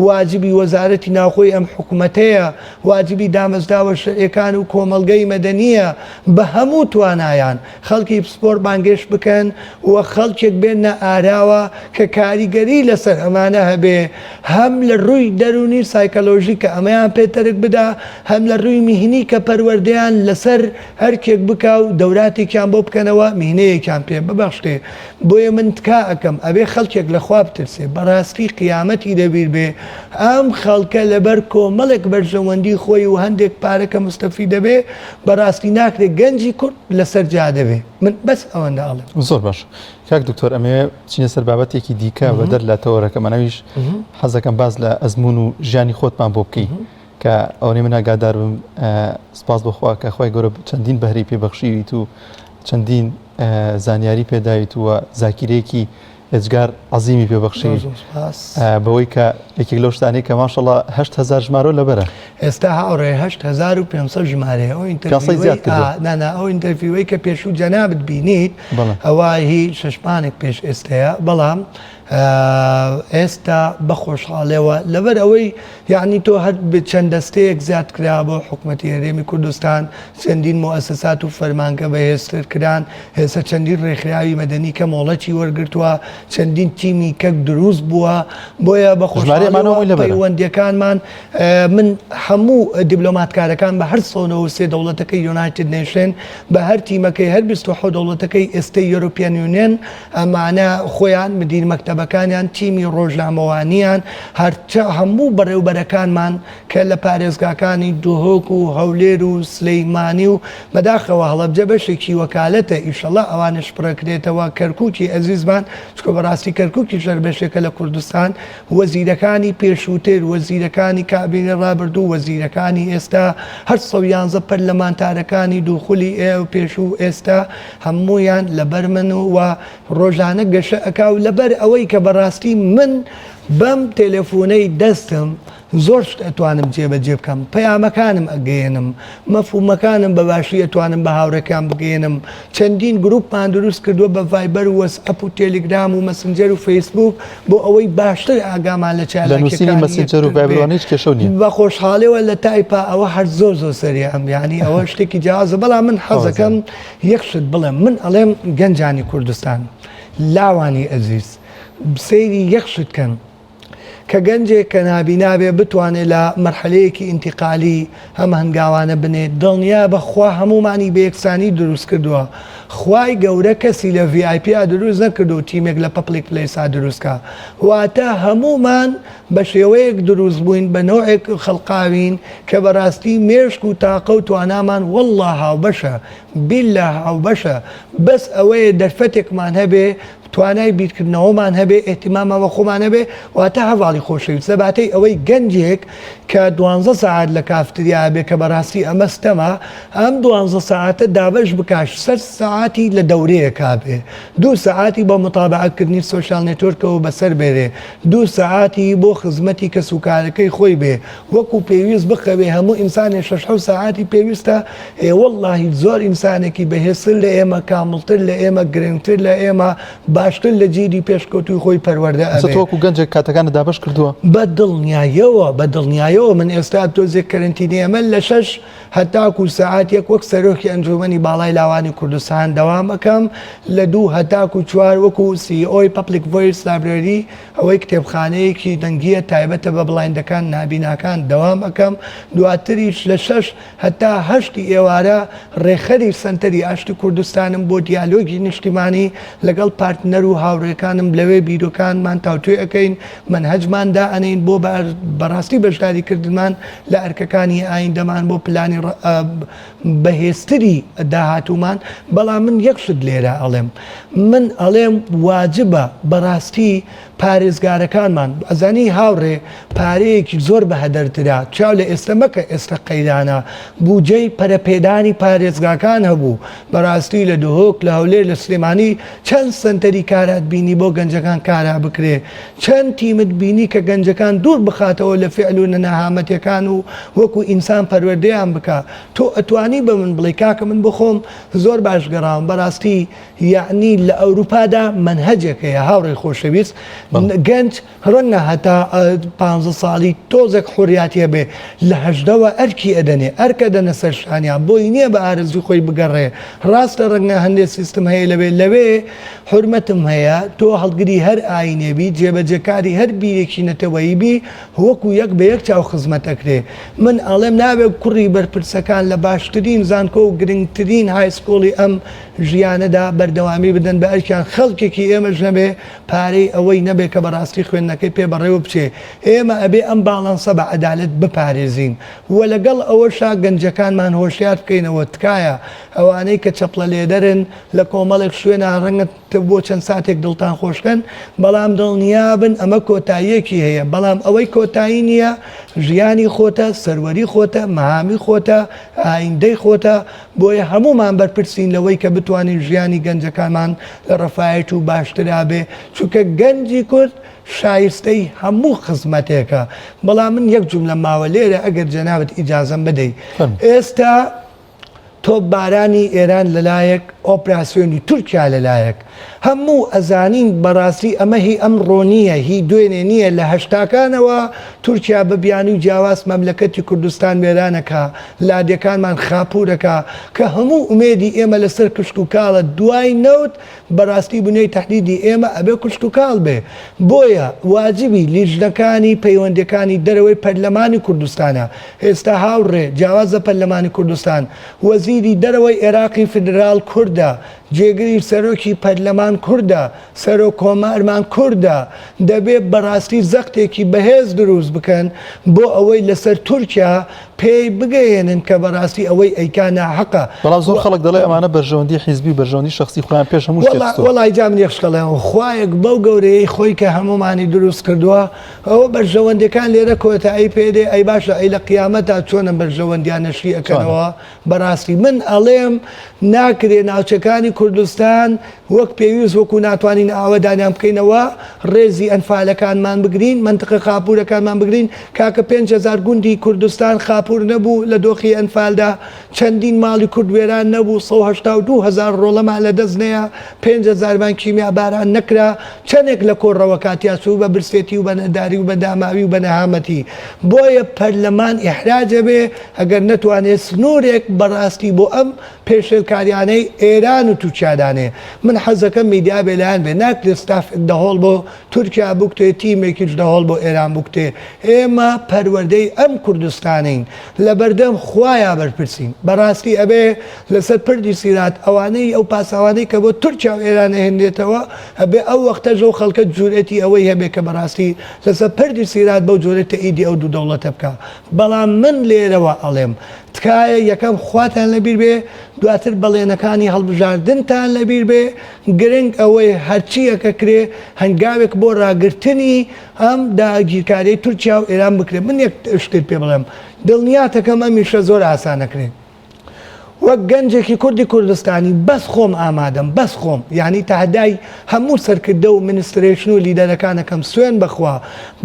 واجبی وەزارەتی ناوخۆی ئەم حکومەتەیە واجبی دامەزراوە شەرعیەکان و کۆمەڵگەی مەدەنیە بە هەموو توانایان خەڵکی پسپۆر بانگێشت بکەن و خەڵکێک بێننە ئاراوە کە کاریگەری لەسەر ئەمانە هەبێ هەم لە ڕووی دەروونی سایکەلۆژی کە ئەمەیان پێ تەرک بدا هەم لە ڕووی میهنی کە پەروەردەیان لەسەر ئەرکێک بکا و دەوراتێکیان بۆ بکەنەوە میهنەیەکیان پێ ببەخشرێ بۆیە من تکا ئەکەم ئەبێ خەڵکێک لە خوا بترسێ بەڕاستی قیامەتی لەبیر بێ ئەم خەڵکە لەبەر کۆمەڵێک بەرژەوەندی خۆی و هەندێک پارە کە مستەفید ئەبێ بەڕاستی ناکرێ گەنجی کورد لەسەر جادە بێ من بەس ئەوەندە ئەڵێم. زۆر باش کاک دکتۆر ئەمەوێ بچینە سەر بابەتێکی دیکە بەدەر لە تەوەرەکەمان ئەویش حەزەکەم باس لە ئەزموون و ژیانی خۆتمان بۆ بکەی کە ئەوەی من ئاگادار بم سپاس بەخوا کە خی گەورە چەندین بەهری پێ بەخشیویت و چەندین زانیاری پێداویت و زاکیرەیەکی ئێجگار عەزیمی پێ بەخشی زۆر زۆر سوپاس. بەوەی کە یەکێک لەو شتانەی کە ماشەڵا 8000 ژمارە لەبەرە. ئێستا هاوڕێ 8500 ژمارەیە ئەو پێنج سەد interview ەی زیاد کردووە. ئا نا نا ئەو interview ەی کە پێشوو جەنابت بینیت بەڵێ. ئەوە هی شەش مانگ پێش ئێستەیە بەڵام ئێستا بە خۆشحاڵیەوە لەبەر ئەوەی یەعنی تۆ هەر چەند دەستەیەک زیاد کرا بۆ حکومەتی هەرێمی کوردستان چەندین موئەسەسات و فەرمانگە بەهێزتر کران ئێستا چەندین ڕێکخراوی مەدەنی کە مۆڵەتی وەرگرتووە چەندین تیمی کەک دروست بووە بۆیە بە ژمارەی ئەمانەوە خۆشحاڵیەوە هەمووی لەبەرە. پەیوەندیەکانمان من هەموو دیبلۆماتکارەکان بە هەر 193 دەوڵەتەکەی United Nation بە هەر تیمەکەی هەر 27 دەوڵەتەکەی ئێستەی European Union ئەمانە خۆیان، مدیر مەکتەبەکانیان، تیمی ڕۆژنامەوانیان، هەرچە هەموو بەڕێوبەرەکانمان کە لە پارێزگاکانی دهۆک و هەولێر و سلیمانی و بەداخەوە هەڵەبجە بەشێکی وەکالەتە ئیشەڵا ئەوانەش پڕەکرێتەوە کەرکوکی ئەزیزمان چونکە بەڕاستی کەرکوکیش هەر بەشێکە لە کوردستان وەزیرەکانی پێشووتر وەزیرەکانی کابینەی ڕابردوو وەزیرەکانی ئێستا هەر 111 پەرلەمانتارەکانی دوو خولی پێشوو و ئێستا هەموویان لەبەر من و ڕۆژانە گەشە ئەکا و لەبەر ئەوەی کە بەڕاستی من بەم تەلەفونەی دەستم زۆر شت ئەتوانم جێبەجێ بکەم پەیامەکانم ئەگەیەنم مەفهومەکانم بە باشی ئەتوانم بە هاوڕێکان بگەیەنم چەندین گروپمان دروست کردووە بە ڤایبەر و وەسئەپ و تێلیگرام و مەسنجەر و فەیسبوک بۆ ئەوەی باشتر ئاگامان لە لە نووسینی چالاکیەکانی مەسنجەر و یەکتر ڤایبەر بێ وانە هیچ کێشەو نییە. بە خۆشحاڵیەوە لە تایپا ئەوە هەر زۆر زۆر سەریعم یانی ئەوە شتێکی جیاوازە بەڵام من حەزەکەم یەک شت بڵێم من ئەڵێم گەنجانی کوردستان لاوانی ئەزیز سەیری یەک شت کەن کە گەنجێک کە نابینا بێ بتوانێ لە مەرحەلەیەکی ئینتیقالی ئەم هەنگاوانە بنێ دڵنیا بە خوا هەموومانی بە یەکسانی دروست کردووە خوای گەورە کەسی لە VIP ا دروست نەکردووە تیمێک لە public place ا دروست کا واتە هەموومان بە شێوەیەک دروست بووین بە نەوعێک خەڵقاوین کە بەڕاستی مێشک و تاقە و توانامان واللە هاوبەشە بیللە هاوبەشە بەس ئەوەیە دەرفەتێکمان هەبێ توانای بیرکردنەوەمان هەبێ ئیهتیمامان بە خۆمان هەبێ واتە هەڤاڵی خۆشەویست لەباتەی ئەوەی گەنجێک کە دوانزە سەعات لە کافتریا هەبێ کە بەڕاستی ئەمە ستەمە ئەم دوانزە سەعاتە دابەش بکا شەش سەعاتی لە دەورەیەکا بێ دوو سەعاتی بۆ متابەعەکردنی social network ەوە بەسەر بێرێ دوو سەعاتی بۆ خزمەتی کەسوکارەکەی خۆی بێ وەکو پێویست بخەوێ هەموو ئینسانێ شەش حەوت سەعاتی پێویستە ئێ وەڵاهی زۆر ئینسانێکی بەهێزتر لە ئێمە کامڵتر لە ئێمە گرنگتر لە ئێمە باشتر لە جیلی پێشکەوتووی خۆی پەروەردە ئێستا ئەبێ. تۆ وەکو گەنجێک کاتەکانت دابەش کردووە؟ بە دڵنیایەوە بە دڵنیایەوە من ئێستا تۆزێک کەرەنتینەی ئەمە لە شەش هەتاکو سەعات یەک وەک سەرۆکی ئەنجوومەنی باڵای لاوانی کوردستان دەوام ئەکەم لە دوو هەتاکو چوار وەکو CEO ی Public Voice Library ئەوەی کتێبخانەیەکی دەنگییە تایبەتە بە blind ەکان، نابیناکان، دەوام ئەکەم، دواتریش لە شەش هەتا هەشتی ئێوارە ڕێکخەری سەنتەری ئاشتی کوردستانم بۆ دیالۆگی نیشتیمانی لەگەڵ پارتنەر و هاوڕێکانم لەوێ بیرۆکانمان تاوتوێ ئەکەین، مەنهەجمان دائەنێین بۆ بەڕاستی بەشداریکردنمان لە ئەرکەکانی ئایندەمان بۆ پلانی بەهێزتری داهاتوومان، بەڵام من یەک شت لێرە ئەڵێم، من ئەڵێم واجبە بەڕاستی پارێزگارەکانمان، ئەزانی هاوڕێ پارەیەکی زۆر بەهەدەر درا، چاو لە ئێستە مەکە ئێستە قەیرانە، بوجەی پەرەپێدانی پارێزگاکان هەبوو، بەڕاستی لە دهۆک، لە هەولێر، لە سلێمانی چەند سەنتەری کارات بینی بۆ گەنجەکان کارا بکرێ، چەند تیمت بینی کە گەنجەکان دوور بخاتەوە لە فعل و نەهامەتیەکان و وەکو ئینسان پەروەردەیان بکا تۆ ئەتوانی بە من بڵێی کاکە من بۆ خۆم زۆر باش گەڕاوم بەراستی یەعنی لە ئەوروپادا مەنهەجێک هەیە هاوڕێی خۆشەویست گەنج ڕەنگە هەتا پانزە ساڵی تۆزێک حوریاتی هەبێ لە هەژدەوە ئەرکی ئەدەنێ ئەرک ئەدەنە سەر شانیان بۆی نییە بە ئارەزوی خۆی بگەڕێ ڕاستە ڕەنگە هەندێ سیستم هەیە لەوێ لەوێ حورمەتم هەیە تۆ هەڵگری هەر ئاینێ بی جێبەجێکاری هەر بیرێکی نەتەوەیی بی وەکو یەک بە یەک چاو خزمەت ئەکرێ من ئەڵێم نابێ کوڕی بەرپرسەکان لە باشترین زانکۆ و گرنگترین high school ی ئەم ژیانەدا بەردەوامی بدەن بە ئەرکیان خەڵکێکی ئێمەش نەبێ پارەی ئەوەی نەبێ. هەبێ کە بەڕاستی خوێندنەکەی پێ بەڕێوە بچێ. ئێمە ئەبێ ئەم باڵانسە بە عەدالەت بپارێزین و لەگەڵ ئەوەشا گەنجەکانمان هۆشیار بکەینەوە. تکایە ئەوانەی کە چەپڵە لێدەرن لە کۆمەڵێک شوێنا ڕەنگە بۆ چەند ساتێک دڵتان خۆش کەن، بەڵام دڵنیابن ئەمە کۆتاییەکی هەیە، بەڵام ئەوەی کۆتایی نییە ژیانی خۆتە، سەروەری خۆتە، مەهامی خۆتە، ئایندەی خۆتە، بۆیە هەموومان بەرپرسین لەوەی کە بتوانین ژیانی گەنجەکانمان لە ڕەفایەت و باشترا بێ، چونکە گەنجی کورد شایستەی هەموو خزمەتێکە. بەڵام من یەک جوملەم ماوە لێرە ئەگەر جەنابت ئیجازەم بدەی. ئێستا تۆپبارانی ئێران لەلایەک، ئۆپراسیۆنی تورکیا لەلایەک. هەموو ئەزانین بەڕاستی ئەمە هی ئەمڕۆ نییە، هی دوێنێ نییە، لە هەشتاکانەوە تورکیا بە بیانووی جیاواز مەملەکەتی کوردستان وێران ئەکا، لادێکانمان خاپوور ئەکا، کە هەموو ئومێدی ئێمە لەسەر کشتوکاڵە، دوای نەوت بەڕاستی بنیەی تەحدیدی ئێمە ئەبێ کشتوکاڵ بێ. بۆیە واجبی لیژنەکانی پەیوەندیەکانی دەرەوەی پەرلەمانی کوردستانە، ئێستا هاوڕێ جیاواز لە پەرلەمانی کوردستان، وەزیری دەرەوەی ئێراقی فیدراڵ کوردە، جێگری سەرۆکی پەرلەمان کوردە، سەرۆک کۆمارمان کوردە، دەبێ بەڕاستی زەختێکی بەهێز دروست بکەن بۆ ئەوەی لەسەر تورکیا پێی بگەیەنن کە بەڕاستی ئەوەی ئەیکا ناحەقە. بەڵام زۆر خەڵک دەڵێ ئەمانە بەرژەوەندی حیزبی و بەرژەوەندی شەخسی خۆیان پێش هەموو شتێک خستووە. وەڵای جا من یەک شت ئەڵێم، خوایەک بەو گەورەیەی خۆی کە هەموومانی دروست کردووە، ئەوە بەرژەوەندیەکان لێرە کۆتایی پێ دێ، ئەی باشە ئەی لە قیامەتا چۆن ئەم بەرژەوەندیانە شی ئەکەنەوە؟ بەڕاستی من ئەڵێم ناکرێ ناوچەکانی کوردستان وەک پێویست وەکو ناتوانین ئاوەدانیان بکەینەوە ڕێزی ئەنفالەکانمان بگرین مەنتقە خاپورەکانمان بگرین کاکە 5000 گوندی کوردستان خاپور نەبوو لە دۆخی ئەنفالدا چەندین ماڵی کورد وێران نەبوو 182 هەزار ڕۆڵەمان لە دەست نەیە 5000مان کیمیا باران نەکرا چەندێک لە کۆڕەوەکە تیا چوو بە برسێتی و بە نەداری و بە داماوی و بە نەهامەتی بۆیە پەرلەمان ئیحراجە بێ ئەگەر نەتوانێ سنوورێک بەڕاستی بۆ ئەم پێشێلکاریانەی ئێران و تورکیا دانێ. من حەزەکەم میدیا بێلایەن بێ، ناکرێ ستافێک دەهۆڵ بۆ تورکیا بکوتێ، تیمێکیش دەهۆڵ بۆ ئێران بکوتێ. ئێمە پەروەردەی ئەم کوردستانەین، لەبەردەم خوایا بەرپرسین. بەڕاستی ئەبێ لەسەر پردی سیرات ئەوانەی ئەو پاساوانەی کە بۆ تورکیا و ئێران ئەهێنرێتەوە، ئەبێ ئەو وەختەش ئەو خەڵکە جورئەتی ئەوەی هەبێ کە بەڕاستی لەسەر پردی سیرات بەو جۆرە تەئیدی ئەو دوو دەوڵەتە بکا. بەڵام من لێرەوە ئەڵێم تکایە یەکەم خواتان لەبیر بێ دواتر بەڵێنەکانی هەڵبژاردنتان لەبیر بێ گرنگ ئەوەی هەرچیەک ئەکرێ هەنگاوێک بۆ ڕاگرتنی ئەم داگیرکاریەی تورکیا و ئێران بکرێ من یەک شتت پێ بڵێم دڵنیاتەکەم ئەم ئیشە زۆر ئاسان ئەکرێ. وەک گەنجێکی کوردی کوردستانی بەس خۆم ئامادەم بەس خۆم یانی تەحدای هەموو سەرکردە و منسترەیشن و لیدەرەکان ئەکەم سوێن بەخوا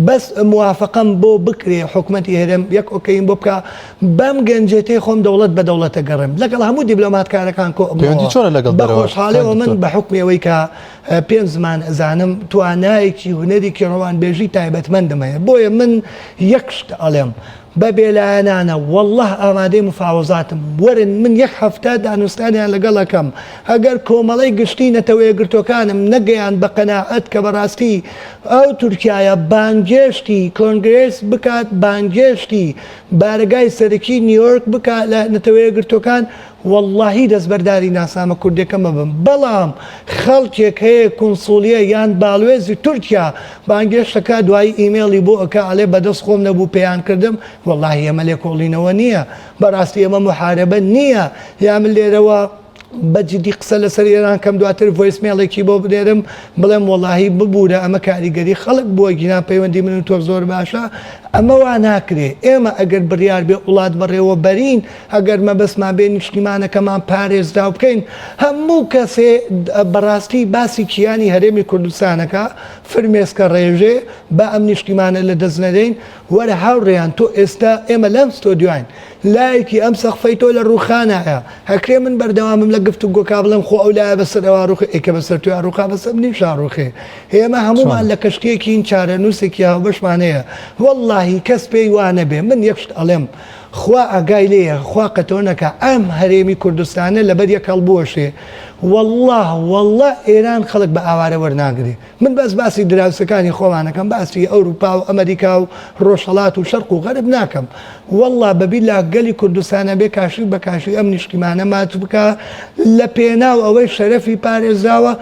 بەس موافەقەم بۆ بکرێ حکومەتی هەرێم یەک ئۆکەیم بۆ بکا بەم گەنجێتەی خۆم دەوڵەت بە دەوڵەت ئەگەڕێم لەگەڵ هەموو دیبلۆماتکارەکان کۆ پەیوەندی ئەبمەوە چۆنە لەگەڵ بە دەرەوە کاک خۆشحاڵیەوە من دکتۆر؟ بە حوکمی ئەوەی کە پێنج زمان ئەزانم توانایەکی هونەرێکی ڕەوانبێژی تایبەتمەندم هەیە بۆیە من یەک شت ئەڵێم بە بێلایەنانە واللە ئامادەی مفاوەزاتم وەرن من یەک هەفتە دانوستانیان لەگەڵ ئەکەم ئەگەر کۆمەڵەی گشتی نەتەوەیەکگرتوەکانم نەگەیاند بە قەناعەت کە بەڕاستی ئەو تورکیایە بانگێشتی کۆنگرێس بکات بانگێشتی بارەگای سەرەکی نیۆرک بکات لە نەتەوەیەکگرتوەکان وەڵاهی دەستبەرداری ناسنامە کوردیەکە مەبم بەڵام خەڵکێک هەیە کونسوڵیە یان باڵوێزی تورکیا بانگێشت ئەکا دوایی ئیمێڵی بۆ ئەکا ئەڵێ بەدەست خۆم نەبوو پێیان کردم وەڵاهی ئەمە لێکۆڵینەوە نیە بەڕاستی ئەمە موحارەبە نیە یا من لێرەوە بە جدی قسە لەسەر ئێران کەم دواتر voice mail ێکی بۆ بنێرم بڵێم وەڵاهی ببورە ئەمە کاریگەری خەڵک بووە گینا پەیوەندی من و تۆ زۆر باشە ئەمە وا ناکرێ ئێمە ئەگەر بڕیار بێ وڵات بەڕێوە بەرین ئەگەر مەبەستمان بێ نیشتیمانەکەمان پارێزراو بکەین، هەموو کەسێ بەڕاستی باسی کیانی هەرێمی کوردستانەکا، فرمێسکە ڕێژێ، با ئەم نیشتیمانە لە دەست نەدەین، وەرە هاوڕێیان تۆ ئێستا ئێمە لەم ستۆدیۆین، لایەکی ئەم سەقفەی تۆ لە ڕووخانایە، ئەکرێ من بەردەوامم لە گفتوگۆکا بڵێم خۆ ئەو لایە بەسەر ئەوا ڕووخێ، ئەی کە بەسەر تۆیا ڕووخا بەسەر منیشا ڕووخێ. ئێمە هەموومان لە کەشتییەکین چارەنووسێکی هاوبەشمان هەیە، وەڵڵاهی کەس پێی وا نەبێ، من یەک شت ئەڵێم، خوا ئاگای لێیە خوا قەتۆ نەکا ئەم هەرێمی کوردستانە لەبەر یەک هەڵبوەشێ واللە واللە ئێران خەڵک بە ئاوارە وەرناگرێ من بەس باسی دراوسێکانی خۆمانەکەم باسی ئەوروپا و ئەمریکا و ڕۆژهەڵات و شەرق و غەرب ناکەم واللە بە بیلا گەلی کوردستان ئەبێ کاشی بە کاشی ئەم نیشتیمانە ماچ بکا لە پێناو ئەوەی شەرەفی پارێزراوە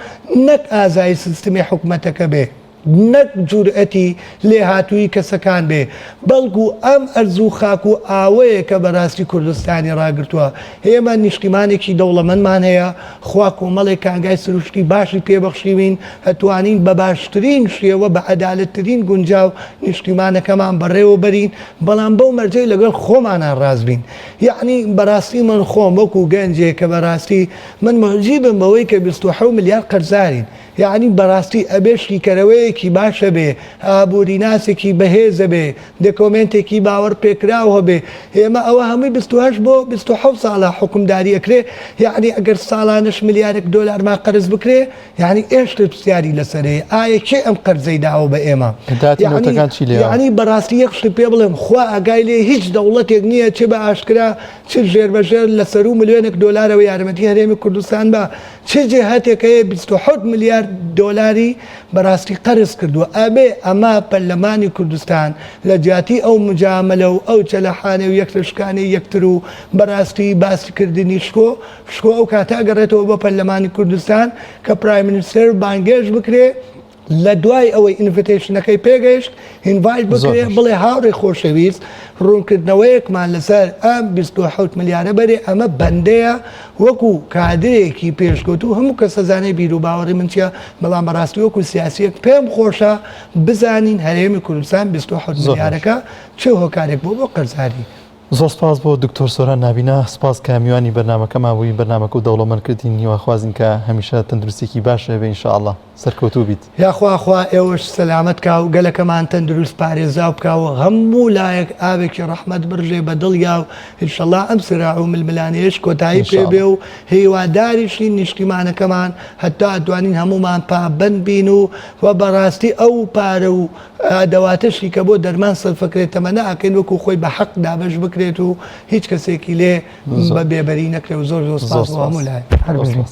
نەک ئازای سیستمی حکومەتەکە بێ. نەک جورئەتی لێهاتوویی کەسەکان بێ، بەڵکو ئەم ئەرز و خاک و ئاوەیە کە بەراستی کوردستانی ڕاگرتووە. ئێمە نیشتیمانێکی دەوڵەمەندمان هەیە، خوا کۆمەڵێک کانگای سروشتی باشی پێ بەخشیوین، ئەتوانین بە باشترین شێوە بە عەدالەتترین گونجاو نیشتیمانەکەمان بەڕێوە بەرین، بەڵام بەو مەرجەی لەگەڵ خۆمانا ڕاست بین. یەعنی بەراستی من خۆم وەکو گەنجێک کە بەراستی من موعجیبم بەوەی کە 27 ملیار قەرزارین، یەعنی بەڕاستی ئەبێ شیکەرەوەیەکی باش هەبێ، ئابووریناسێکی بەهێز هەبێ، دەکۆمێنتێکی باوەڕ پێکراو هەبێ، ئێمە ئەوە هەمووی 28 بۆ 27 ساڵە حوکمداری ئەکرێ، یەعنی ئەگەر ساڵانەش ملیارێک دۆلارمان قەرز بکرێ، یەعنی ئێشتر پرسیاری لەسەر هەیە، ئایا کێ ئەم قەرزەی داوە بە ئێمە؟ داتی یەعنی نەوتەکان چی لێیە؟ یەعنی بەڕاستی یەک شت پێ بڵێم خوا ئاگای لێ هیچ دەوڵەتێک نییە چ بە ئاشکرا چ ژێر بە ژێر لە سەروو ملیۆنێک دۆلارەوە یارمەتی هەرێمی کوردستان با، چ جیهەتێک هەیە 27 ملیار دۆلاری بەراستی قەرز کردووە ئەبێ ئەمە پەرلەمانی کوردستان لە جیاتی ئەو مجاملە و ئەو چەلەحانێ و یەکتر شکانەی یەکتر و بەراستی باسی کردنی شکۆ شکۆ ئەو کاتە ئەگەڕێتەوە بۆ پەرلەمانی کوردستان کە prime minister بانگێشت بکرێ لە دوای ئەوەی invitation ەکەی پێگەیشت invite بکرێ بڵێ هاوڕێ خۆشەویست ڕوونکردنەوەیەکمان لەسەر ئەم 27 ملیارە بەرێ ئەمە بەندەیە وەکو کادرێکی پێشکەوتوو هەموو کەس ئەزانێ بیروباوەڕی من چیە بەڵام بەڕاستی وەکو سیاسیەک پێم خۆشە بزانین هەرێمی کوردستان 27 ملیارەکە چ هۆکارێک بووە بۆ قەرزاری. زۆر سپاس بۆ دکتۆر سۆران نابینا سپاس کە میوانی بەرنامەکەمان بووی بەرنامەکە و دەوڵەمەند کردین هیواخوازین کە هەمیشە تەندروستیەکی باش هەبێ ان شاء اللە سەرکەوتوو بیت. یاخوا خوا ئێوەش سەلامەت کا و گەلەکەمان تەندروست پارێزراو بکا و هەموو لایەک ئاوێکی ڕەحمەت بڕژێ بە دڵیا و ئینشەڵا ئەم سراع و ململانێیەش کۆتایی پێ بێ و هیواداریشین نیشتیمانەکەمان هەتا ئەتوانین هەموومان پابەند بین و و بەڕاستی ئەو پارە و ئەدەواتەشی کە بۆ دەرمان سەرفەکرێت تەمەنا ئەکەین وەکو خۆی بە حەق دابەش بکرێت و هیچ کەسێکی لێ بە بێبەری نەکرێ و زۆر زۆر سپاس بۆ هەموو لایەک. هەر بژین.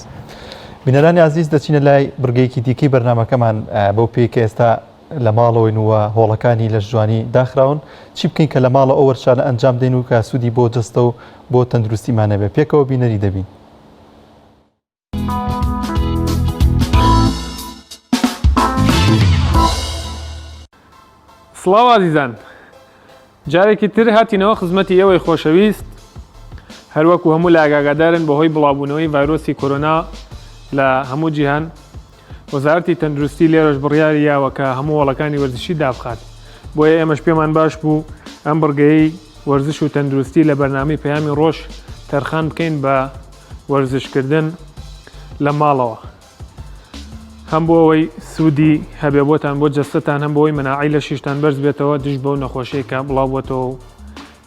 بینەرانی ئازیز دەچینە لای بڕگەیەکی دیکەی بەرنامەکەمان بەو پێی کە ئێستا لە ماڵەوەین و هۆڵەکانی لەشجوانی داخراون چی بکەین کە لە ماڵە ئەو وەرزشانە ئەنجام دەین و کە سوودی بۆ جەستە و بۆ تەندروستیمان هەبێ پێکەوە بینەری دەبین. سڵاو ئازیزان جارێکی تر هاتینەوە خزمەتی ئێوەی خۆشەویست هەروەکو هەموو لایەک ئاگادارن بەهۆی بڵاوبوونەوەی ڤایرۆسی کۆرۆنا لە هەموو جیهان وەزارەتی تەندروستی لێرەش بڕیاری یاوە کە هەموو هۆڵەکانی وەرزشی دابخات بۆیە ئێمەش پێمان باش بوو ئەم بڕگەیەی وەرزش و تەندروستی لە بەرنامەی پەیامی ڕۆژ تەرخان بکەین بە وەرزشکردن لە ماڵەوە هەم بۆ ئەوەی سوودی هەبێ بۆتان بۆ جەستەتان هەم بۆی مەناعەی لەشیشتان بەرز بێتەوە دژ بەو نەخۆشیەی کە بڵاو بۆتەوە و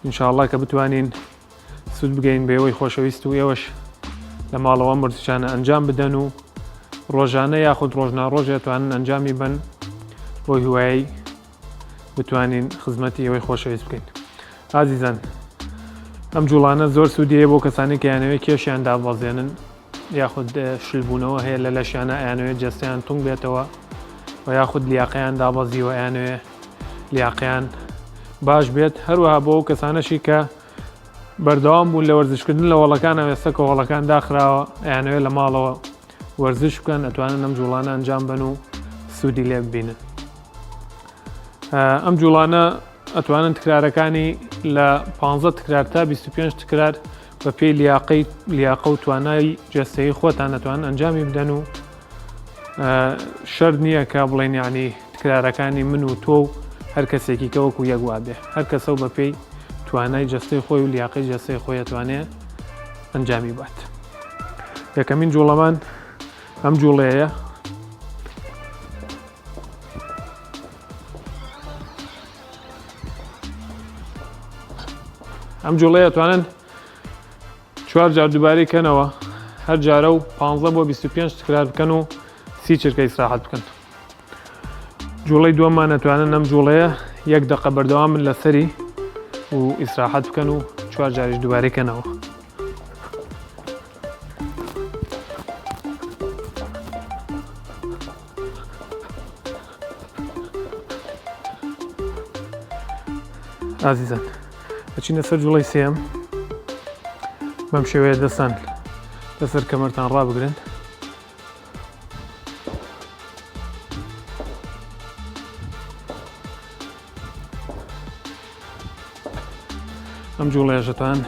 ئینشاءاللە کە بتوانین سوود بگەین بە ئێوەی خۆشەویست و ئێوەش لە ماڵەوە ئەم وەرزشانە ئەنجام بدەن و ڕۆژانە یاخود ڕۆژنا ڕۆژ ئەتوانن ئەنجامی بن بۆ هیوایی بتوانین خزمەتی ئێوەی خۆشەویست بکەین ئازیزان ئەم جوڵانە زۆر سوودی هەیە بۆ کەسانی کە یانەوەی کێشیان دابەزێنن یاخود شلبوونەوە هەیە لە لەشیانە ئەیانەوێت جەستەیان تونگ بێتەوە و یاخود لیاقەیان دابەزیوە ئەیانەوێ لیاقەیان باش بێت هەروەها بۆ ئەو کەسانەشی کە بەردەوام بوون لە وەرزشکردن لە هۆڵەکان ئێستا کە هۆڵەکان داخراوە ئەیانەوێت لە ماڵەوە وەرزش بکەن ئەتوانن ئەم جوڵانە ئەنجام بن و سوودی لێ ببینن ئەم جوڵانە ئەتوانن تکرارەکانی لە 15 تکرار تا 25 تکرار بە پێی لیاقەی لیاقە و توانای جەستەیی خۆتان ئەتوانن ئەنجامی بدەن و شەرت نییە کە بڵێن یعنی تکرارەکانی من و تۆ و هەر کەسێکی کە وەکو یەک وابێ هەر کەسە و بە پێی توانای جەستەی خۆی و لیاقەی جەستەی خۆی ئەتوانێ ئەنجامی بات یەکەمین جوڵەمان ئەم جوڵەیە ئەم جوڵەیە توانن چوار جار دووبارەی کەنەوە هەر جارە و 15 بۆ 25 تکرار بکەن و سی چرکە ئیسراحەت بکەن جوڵەی دووەممان ئەتوانن ئەم جوڵەیە یەک دەقە بەردەوام بن لەسەری و ئیسراحەت بکەن و چوار جاریش دووبارەی کەنەوە. ئازیزان ئەچینە سەر جوڵەی سێم بەم شێوەیە دەستان لەسەر کەمەرتان ڕابگرن. ئەم جوڵەیەش دەتوان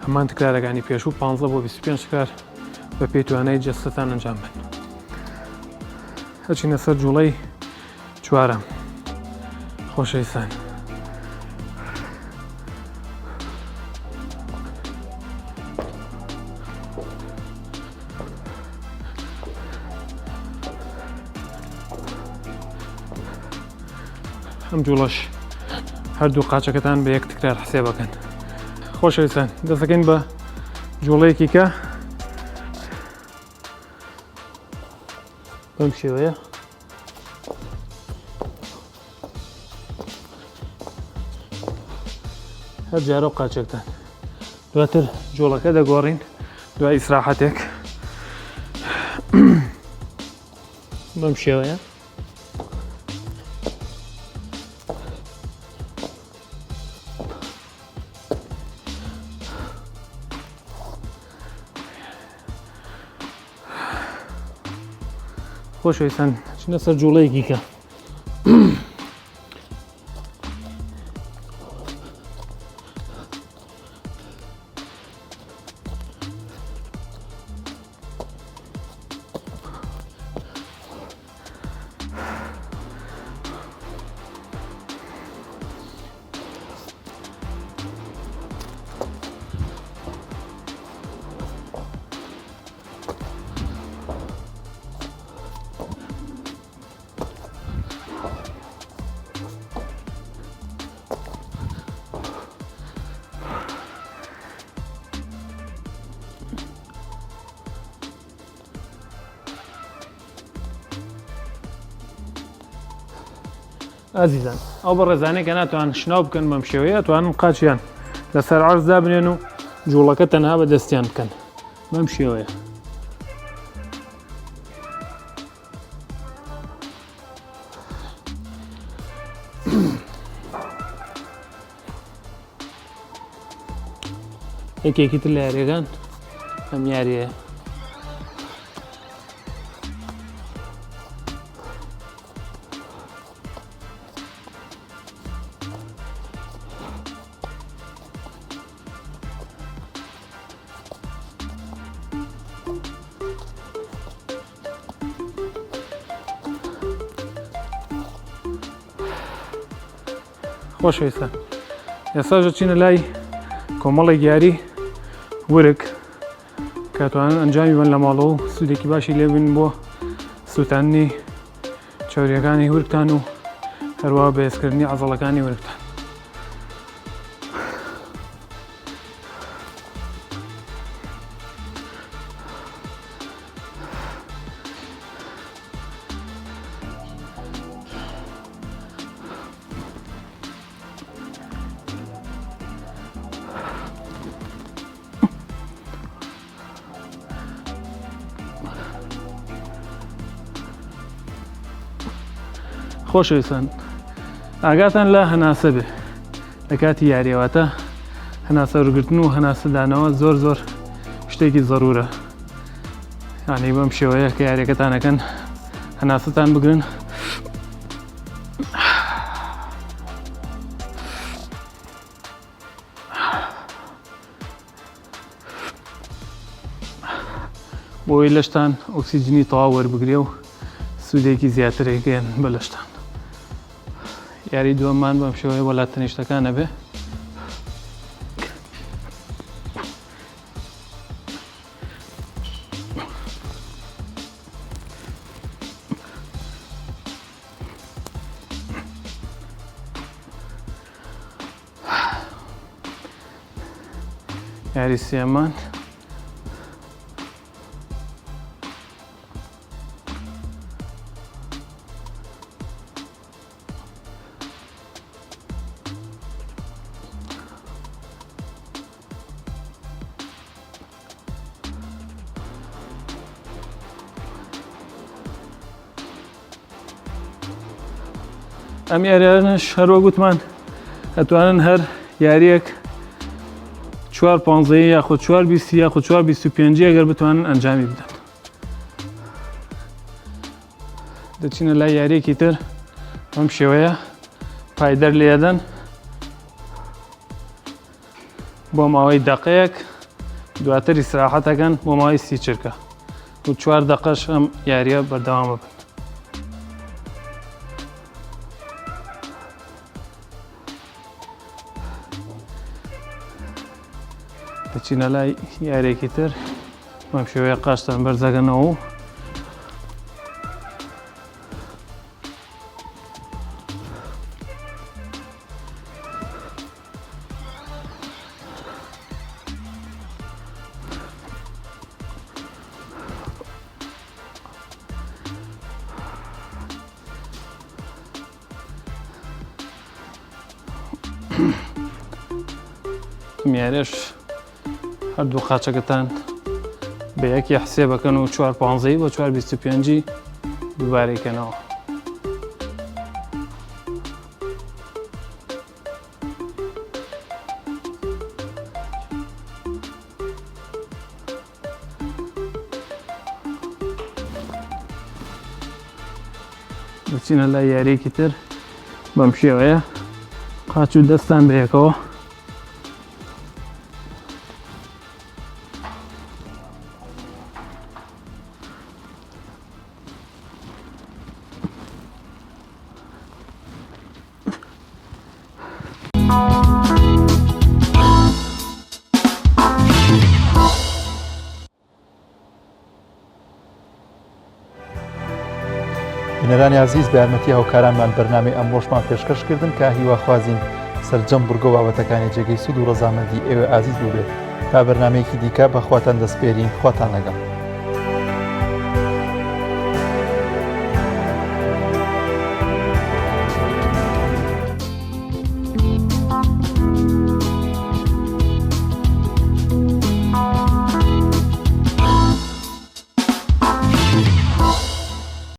هەمان تکرارەکانی پێشوو 15 بۆ 25 تکرار بە پێی توانای جەستەتان ئەنجام بن. ئەچینە سەر جوڵەی چوارەم خۆشەویستان. ئەم جوڵەش هەردوو قاچەکەتان بە یەک تکرار حسێبەکەن خۆشەویستان دەستەکەین بە جوڵەیەکی کە بەم شێوەیە هەر جارە و قاچێکتان دواتر جوڵەکە دەگۆڕین دوای ئیسراحەتێک بەم شێوەیە خۆشەویستان چنە سەر جوڵەیەکی کە ئازیزان ئەو بەڕێزانەی کە ناتوان شناو بکەن بەم شێوەیە توانن قاچیان لەسەر عەرز دابنێن و جوڵەکە تەنها بە دەستیان بکەن بەم شێوەیە. یەکێکی تر لە یاریەکان ئەم یاریەیە. خۆشەویستان ئێستا دەچینە لای کۆمەڵێک یاری ورگ کە توانن ئەنجامی بن لە ماڵەوە و سوودێکی باشی لێبن بۆ سووتاندنی چەوریەکانی ورگتان و هەروە بەهێزکردنی عەزەڵەکانی ورگتان. خۆشەویستان ئاگاتان لە هەناسە بێ لە کاتی یاریەواتە هەناسە وەرگرتن و هەناسەدانەوە زۆر زۆر شتێکی زەرورە یانی بەم شێوەیە کە یاریەکەتانەکەن هەناسەتان بگرن بۆی لەشتان ئۆکسیجنی تەواو وەربگرێ و سوودێکی زیاترێکێن بە لەشتان یاری دووەممان بەم شێوەیە وەلا تەنیشتەکان ئەبێ یاری سێمان ئەم یاریانەش هەروە گوتمان ئەتوانن هەر یاریەک چوار پانزەیە یاخود چوار بیستی یاخود چوار بیست و پێنجی ئەگەر بتوانن ئەنجامی بدەن دەچینە لای یاریەکی تر بەم شێوەیە پایدەر لێدەن. بۆ ماوەی دەقەیەک دواتر ئیسراحەتەکەن بۆ ماوەی سی چرکە و چوار دەقەش ئەم یاریە بەردەوام بن. دەچینە لای یارێکی تر بەم شێوەیە قاچتان بەرزەکەنەوە و میارەش هەردوو قاچەکەتان بە یەکی حسێبەکەن و چوار پانزەی بۆ چوار بیست و پێنجی دووبارەیکەنەوە. دەچینە لای یاریەکی تر بەم شێوەیە قاچ و دەستان بەیەکەوە بینەرانی ئازیز بە یارمەتی هاوکارانمان بەرنامەی ئەمڕۆشمان پێشکەش کردن کە هیواخوازین سەرجەم بڕگە و بابەتەکانی جێگەی سوود و ڕەزامەندی ئێوە ئازیز بووبێت تا بەرنمەیەکی دیکە بەخواتان دەسپێرین خواتان لەگەڵ.